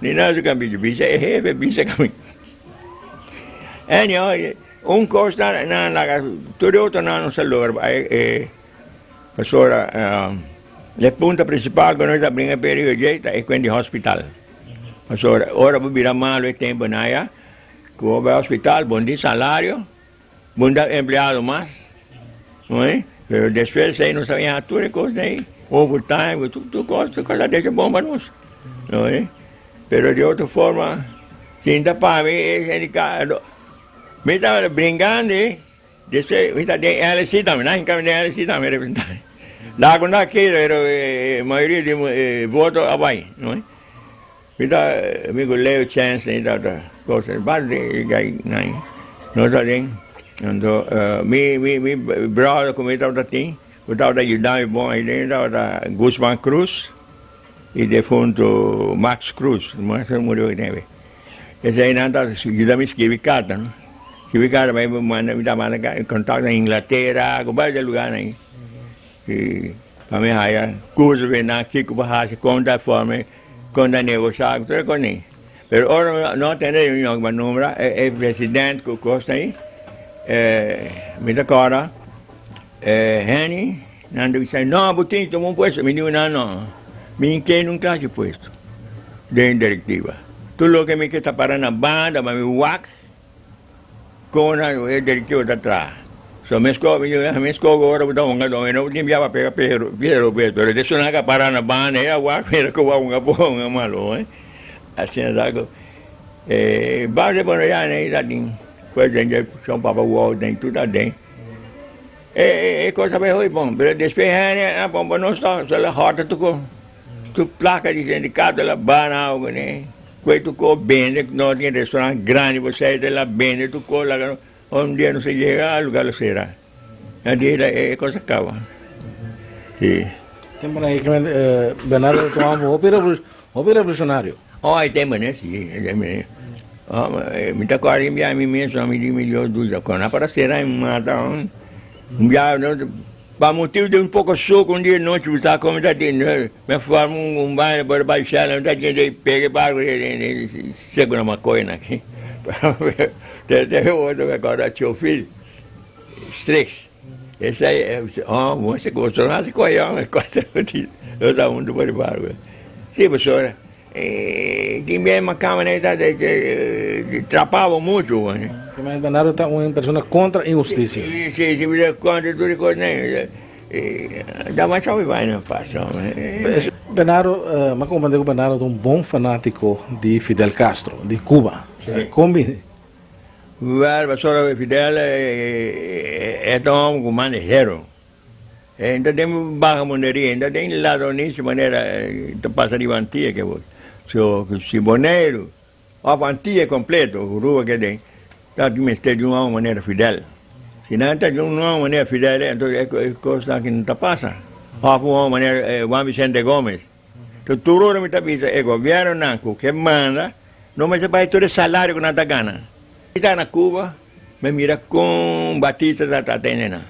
Ni nada su cambio, bisa e hefe, bisa cambio. Anyhow, un cos na na laga tur e otro nan no sa logra e e pasobra e punto principal cu nos ta bringa p'e riba dje ta e cuen di hospital. Pasobra ora bo bira malo e tempo nan aya cu bo bai hospital bo no tin salario, bo no ta empleado mas, no e? Pero despues ei nos ta yaha tur e cos ei, overtime, tur tur cos, tur cos a decha bon pa nos, no e? Pero di otro forma, sinta pa mi e sindicato, mi tabata bringando despues mi ta den LC tambe, nan hinca mi den LC tambe representante. Lago no a keda, pero e mayoria di e voto a bai, no e? Mi ta amigo Leo Chance i tabata cosa basta di gai nan nos ta den anto mi mi mi brother ku mi tabata tin ku tabata yuda mi bon ahi den tabata Guzman Cruz i defunto Max Cruz Max a murió tambe esei nan ta yuda mi skirbi karta no skirbi karta pa mi manda mi ta manda kontakto na Inglatera ku varios lugarnan i pa mi haya kurso di nan kiko pa hasi kon ta forma. Con ta negocia cu tur e cosnan. Pero ora no tene reunion cu bo nombra e president cu cosnan ey, mi ta corda Henny nan ta bisa no bo tin tuma un puesto. Mi dico nan no, mi ke nunca haci puesto den directiva. Tur loke mi ke ta para na banda pa mi wak. Kon e directiva ta traha. So mi scoge, mi di, mi scoge ora bo ta hunga domino, bo tin bia pa pega pero, piero pues, pero de esun nan ka para na banda, e a wak mira ku bo a hunga bon, hunga malo, eh. Asina ta ku e base boneriano ei ta tin pues den dje shon papa wou den tur ta den. E e kos a bai hopi bon, pero despues hende a pon pa nos ta, so la hòrta tur kon. Tur plaka di sindikato la bana awe kuné. Kue tur kos bende, no tin restaurant grandi por sete la bende tur kos laga un dia no se yega lugar lo sera. Adi e kos a kaba. Si. Tempo nan e Bernardo ta tuma hopi hopi revolucionario. Oh e tempo ne si e tempo ne. Mi ta kòrda un biaha mi mes mi di mi Dios duda kon a para sera mi mata un biaha. Pa motibu di un poko suk un dia nochi mi ta kome ta tin mi a forma un baño por bai shèl mi ta tin di pega e barku di seku na makoina aki te otro mi a kòrda Chofil Strix esei oh bo boso no hasi koe yòn nos ta huntu por e barku si pasobra Tin bien makamba nan ta trapabo mucho. Mas Bernardo ta un persona contra inhusticia. Si, si, si, contra tur e cosnan. Da masha hopi vaina pasa. Bernardo, mi a comprende cu Bernardo ta un bon fanatico di Fidel Castro, di Cuba. Con bini? Wel, pasobra Fidel e ta un homber cu manda hero. E ta den bagamunderia, e ta den ladronisia manera ta pasa riba Antia ke bo. So si Boneiru of Antia kompleto Aruba ke den ta tin mester di un hòmber manera Fidel. Si nan ta di un hòmber manera Fidel anto e kosnan aki no ta pasa. Of un hòmber manera Juan Vicente Gomez. So tur ora mi ta bisa e gobièrnunan ku ke manda no mester bai tur e salario ku nan ta gana. Mi ta na Cuba, mi mira kon Batista ta ta atende nan,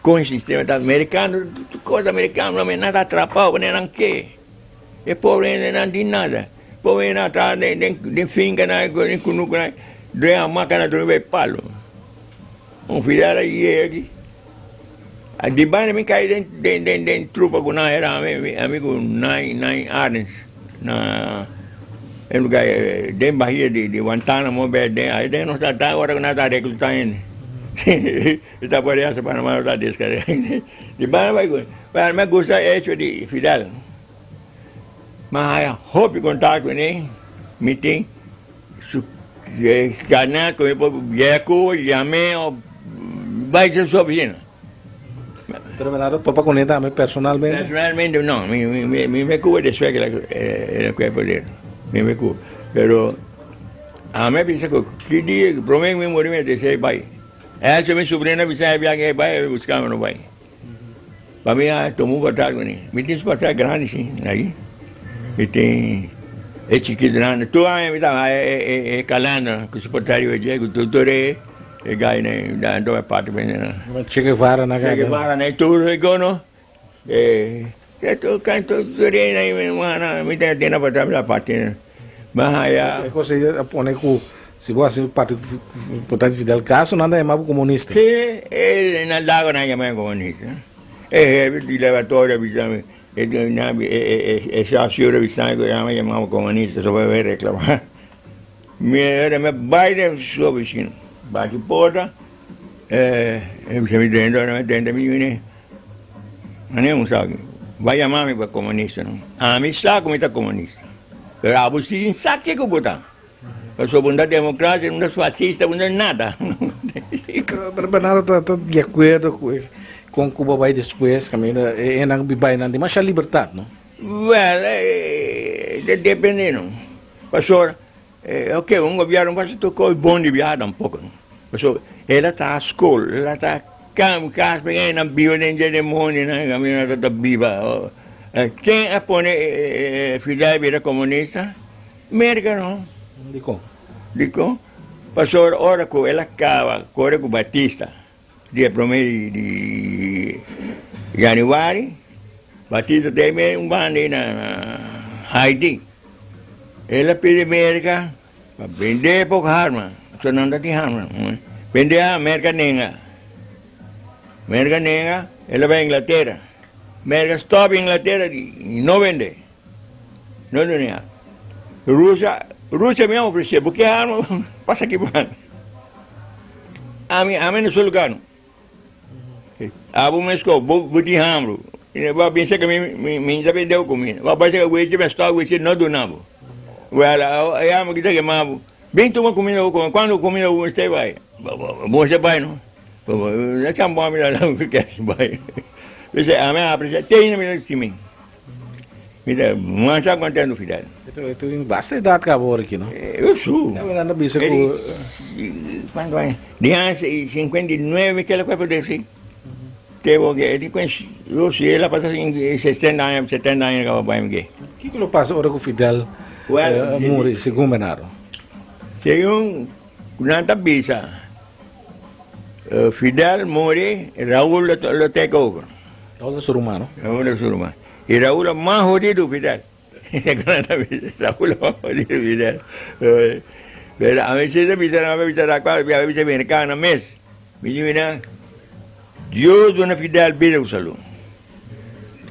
kon e sistema ta merikano, tur kos amerikano nan ta atrapao pasobra nan ke. E pobre hendenan tin nada. Pobre hendenan ta den finkanan, den kunukunan, den hamakanan durmi bai palo. Un fidel a yega aki. Di banda mi kai den den den den trupa ku nan era ami ami ku nai nai Arends na e lugar den bahia di di Guantanamo be den ai den nos ta ta ora ku nan ta rekluta hende e ta por esa Panama nos ta deskarga di banda bai ku pero mi a gusta e hecho di Fidel mi a haya hopi kontakto kuné mi tin. Su carnet cu mi por yega cu yam'e of bay su oficina. Pero Bernardo topa cu ne tambe personalmente? Personalmente no, mi mi me cuba despues cu el a coge poder, mi me cuba. Pero ami a bisa cu ki dia prome cu mi muri mi a desea bay. Eso mi sobrino a bisa e biaha bay a buscami no bay. Pa mi a tuma un patat ku mi. Mi tin su patat grandi si, aki. Mi tin e chikitonan. Tur aña mi ta haña e kalender ku su patat riba dje ku tur tur e gainan da nan tuma parti pa nan. Che Guevara na Che Guevara na tur e gono. E tur kanto tur e na mi ta tene patat mi ta parti. Mi a haña. E kos ei a pone ku Si bo hasi parti portrait di Fidel Castro, nan ta yama bo komunista. Si, e nan laga nan yama mi komunista. E hefe di laboratorio a bisa mi, e sasio a bisa mi ku nan a yama mi komunista, so mi a reklama. Mi ora mi a bai den su ofisina, bati porta, e bisa mi drenta, ora mi a drenta mi bini, mane un sa, bai yama mi pa komunista no. Ami sa ku mi ta komunista, pero abo si sa kiko bo ta. Pasobra bo no ta democracia, bo no ta fascista, bo no ta nada. Pero Bernardo ta ta di acuerdo cu e con Cuba bay despues caminda e nan bi bay nan demasha libertad no? Well, ta depende no. Pasobra ok un gobierno no por haci tur cos bon di biaha tampoco no. Pasobra el a traha scol, el a traha cas pa e nan biba den dje demonio nan caminda nan ta biba. Ken a pone Fidel bira comunista? Merka no. Dikon? Dikon? Pasobra ora ku el a kaba kore ku Batista dia promé di yanüari, Batista ta e un banda ei na Haiti. El a pidi Merka pa bendé poko arma, pasobra nan ta tin arma. Bendé arma, Merka nenga. Merka nenga, el a bai Inglatera. Merka stòp Inglatera di no bendé. No no no. Rusia, Rusia mi a ofrece, bo ke arma, pasa aki pa mi. Ami, ami na su lugar no. Abo mes ko, bo, bo tin hambru. Bo pensa ke mi, mi, mi ta bendeu comida. Bo pensa ke wechi mi stop wechi no duna bo. Well, e arma ki ta kema bo. Bin tuma comida bo come. Cuando comida bo mester bai? Bo mester bai no. Na chambon ami na ke bai. P'esei ami a aprecia te ainda mi ta simi. Mi ta masha contento Fidel. E tin basta edad caba ora aki no? Eu su. Ya mi nan ta bisa cu. Cuanto aña? Di aña 59 kela cu e poder si. Te bo ke di cu yo si el a pasa 60 aña 70 aña caba bay mi ke. Kico lo pasa ora cu Fidel muri segun Bernardo? Segun cu nan ta bisa. Fidel muri, Raul lo take over. Raul ta su ruman, no? Raul ta su ruman. I Raul a mas hodido Fidel. Raul a mas hodido Fidel. Pero ami si ta bisa nan, ami ta bisa ami bisa mericano mes. Mi di nan, Dios duna Fidel bida ku salú.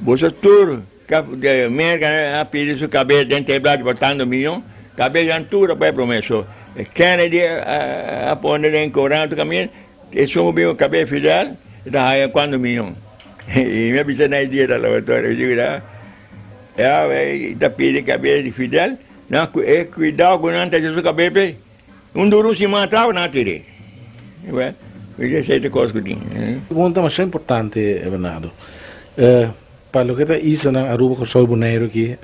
Boso tur Merca a pidi su cabes den tebla di botando miyon, cabes nan tur a bai prome. So Kennedy a pone den coran tur caminda, esun cu bin cu cabes Fidel ta haya cuanto miyon. Y mi a bisa nan e dia ta laboratorio, mi di mira, e ta pidi cabes di Fidel, nan e cuidao cu nan ta haci su cabes p'e. Un duru un siman atras nan a tir'é. Well, mi di esei ta kos ku tin. Pregunta masha importante, Bernardo. Pa loke ta islanan Aruba, Kòrsou i Boneiru aki,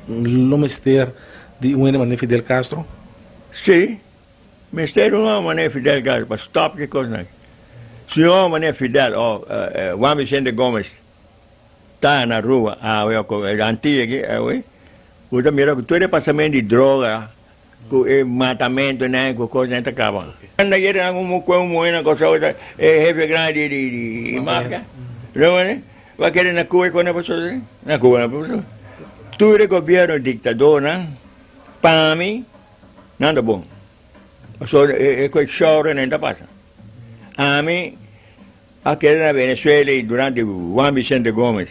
lo mester di un hende manera Fidel Castro? Sí, mester di un hòmber manera Fidel Castro pa stòp ki kosnan aki. Si un hòmber manera Fidel òf Juan Vicente Gomez ta na Aruba awe òf Antia aki awe, bo ta mira ku tur e pasamentu di droga Ku e matamentunan ku kosnan ta kaba. Anda yera nan un ku un muhé na Kòrsou ta e hefe grandi di mafia. No wene? Bo kere na Cuba e kos na pasó si? Na Cuba no pasó. Tur e gobièrnu diktadornan pa mi nan ta bon. Pasobra e kos shòrnan ta pasa. Ami a keda na Venezuela i durante Juan Vicente Gomez.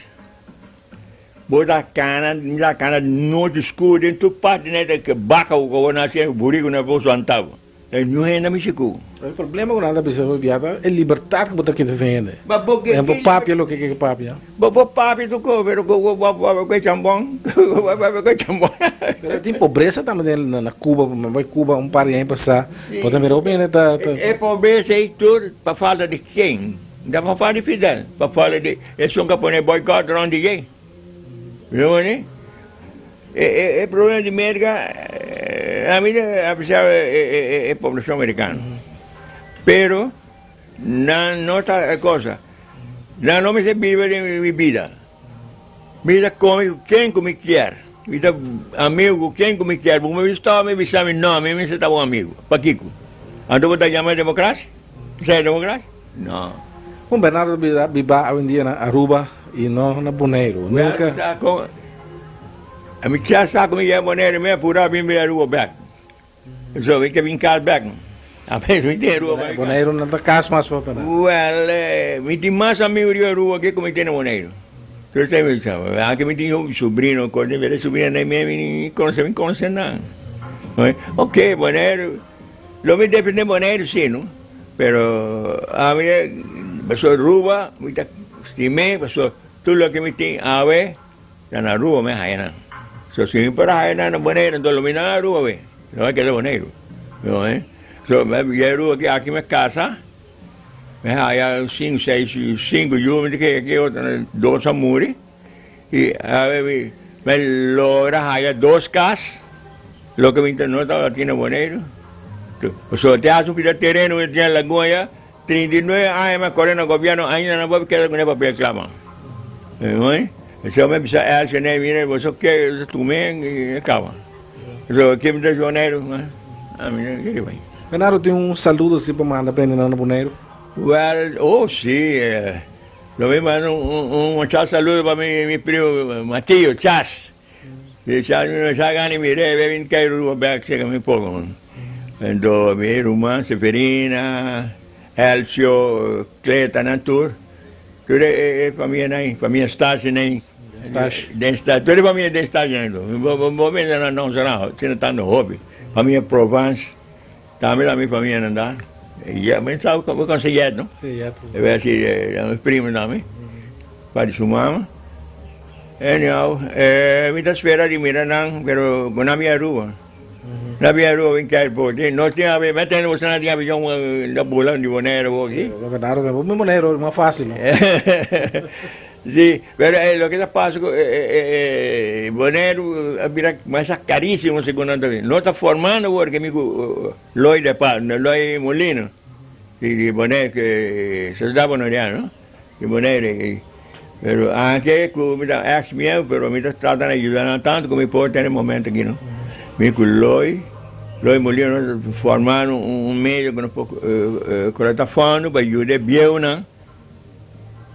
Bo ta kana, mi ta kana nochi skur den tur parti net e baka ku bo nase, buriku na bo suanta bo. E niun hende a mishi ku. E problema ku nan ta bisa hopi bia ta e libertat ku bo ta kita fe hende. Ba bo ke Bo papia loke ke papia. Bo por papia tur kos pero ku bo papia ku e chambon, bo papia ku e chambon. Pero tin pobresa tambe den na Cuba, mi bai Cuba un par di aña pasá, bo ta mira hopi hende ta. E pobresa ei tur pa falta di ken? Ta pa falta di Fidel, pa falta di. Esun ka pone boycott rond di dje. Lo wene? E e e problema di Merka, ami ta apreciá e e e poblacion americano. Pero nan no ta e cosa. Nan no mester biba den mi bida. Mi ta come cu ken cu mi kier. Mi ta amigo cu ken cu mi kier. Bo mi stop mi bisa mi no, mi mester ta bo amigo. Pakico? Anto bo ta yama democracia? Esei democracia? No. Con Bernardo ta biba awendia na Aruba y no na Boneiru. Nunca. Ami kier sa cu mi yega Boneiru mi a pura bin bin Aruba bek. So mi ke bin cas bek. Ami mi tin Aruba bek. Boneiru no ta cas mas pa Bernardo. Well, mi tin mas amigo riba Aruba ke cu mi tin na Boneiru. Entonces mi bisa, anke mi tin hopi sobrino, cos, mi bira sobrino na mi, mi conoce, mi conoce nan. Ok, Boneiru. Lo mi defende Boneiru si no, pero ami pasobra Aruba mi ta stim'é pasobra tur loke mi tin awe ta na Aruba mi a haya nan. So si mi por a haya nan na Boneiru anto lo mi nan Aruba awe, lo mi a keda Boneiru. So mi a bira Aruba aki, aki mi a kasa, mi a haya sinku seis sinku yu mi ta kere aki otro dos a muri. I awe mi mi logra haya dos kas, loke mi no tabata tin na Boneiru. Pasobra te hasta un pida tereno mi tin na Lagun aya, 39 aña mi a kore na gobièrnu ainda nan por keda ku ne papel kla man. Esei mi a bisa Elsie nei, mira boso ke boso tum'é i kaba. Pasobra ke mi ta haci Boneiru? Ami no kere bai. Bernardo tin un saludo si pa manda pa hendenan na Boneiru? Well, oh si. Lo mi manda un chas saludo pa mi primo Matio, Chas. Si Chas mi no sa gana mi rebe bin kai Aruba bek seka mi poko. Ento mi ruman Seferina, Elcio, Cleta nan tur. Tur e famia nan, famia Stasi nan. Den Stasi, tur e famia den Stasi nan tur. Bo mester nan nan sera, sina tanto hopi. Famia Provence. Tambe ta mi famia nan ta. Ya men sa bo conoce Yet no? Si, Yet. E wea si mi primo tambe, pa di su mama. Anyhow, mi ta spera di mira nan, pero cu nan bia Aruba. Nan bia Aruba bin kai por. Nos tin abi, mi a tende boso nan tin avion ta bula di Bonaire awor aki. Lo ke ta Aruba, mi Bonaire mas facil no. Si, pero loke ta pasa ku e Boneiru a bira masha karísimo segun nan ta bisa. No ta formando awor ke mi ku Lloyd de Paz, Lloyd Molino di Boneiru, ke sosiedat boneriano no, di Boneiru. Pero anke ku mi ta ex miembro pero mi ta trata na yuda nan tantu ku mi por te na e momento aki no. Mi ku Lloyd. Roy Molina nos a forma un medio ku nos por kolektá fondo pa yuda e bieunan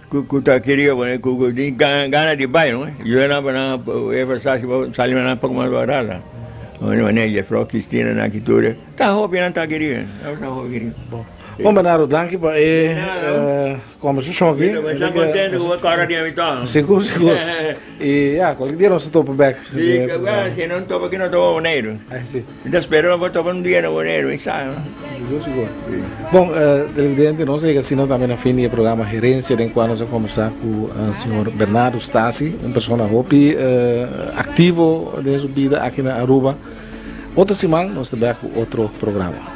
ku ta kerido ku tin gana di bai no yuda nan pa nan e pasashi por sali nan poko mas barata. Manera Jefro Cristina nan aki tur ta hopi nan ta kerido ta hopi kerido. Bon Bernardo danki pa e kombersashon aki. Mi ta kontento ku bo kòrda di ami tòg. Sigur sigur. I ya, kualke dia nos ta topa bek. Si, si no topa aki no topa Boneiru. Mi ta spera pa bo topa un dia na Boneiru, mi sa no. Sigur, sigur. Bon, televidente, nos a yega asina tambe na fin di e programa Herencia den kua nos a kombersá ku señor Bernardo Stasi, un persona hopi aktivo den su bida aki na Aruba. Otro siman nos ta bek ku otro programa.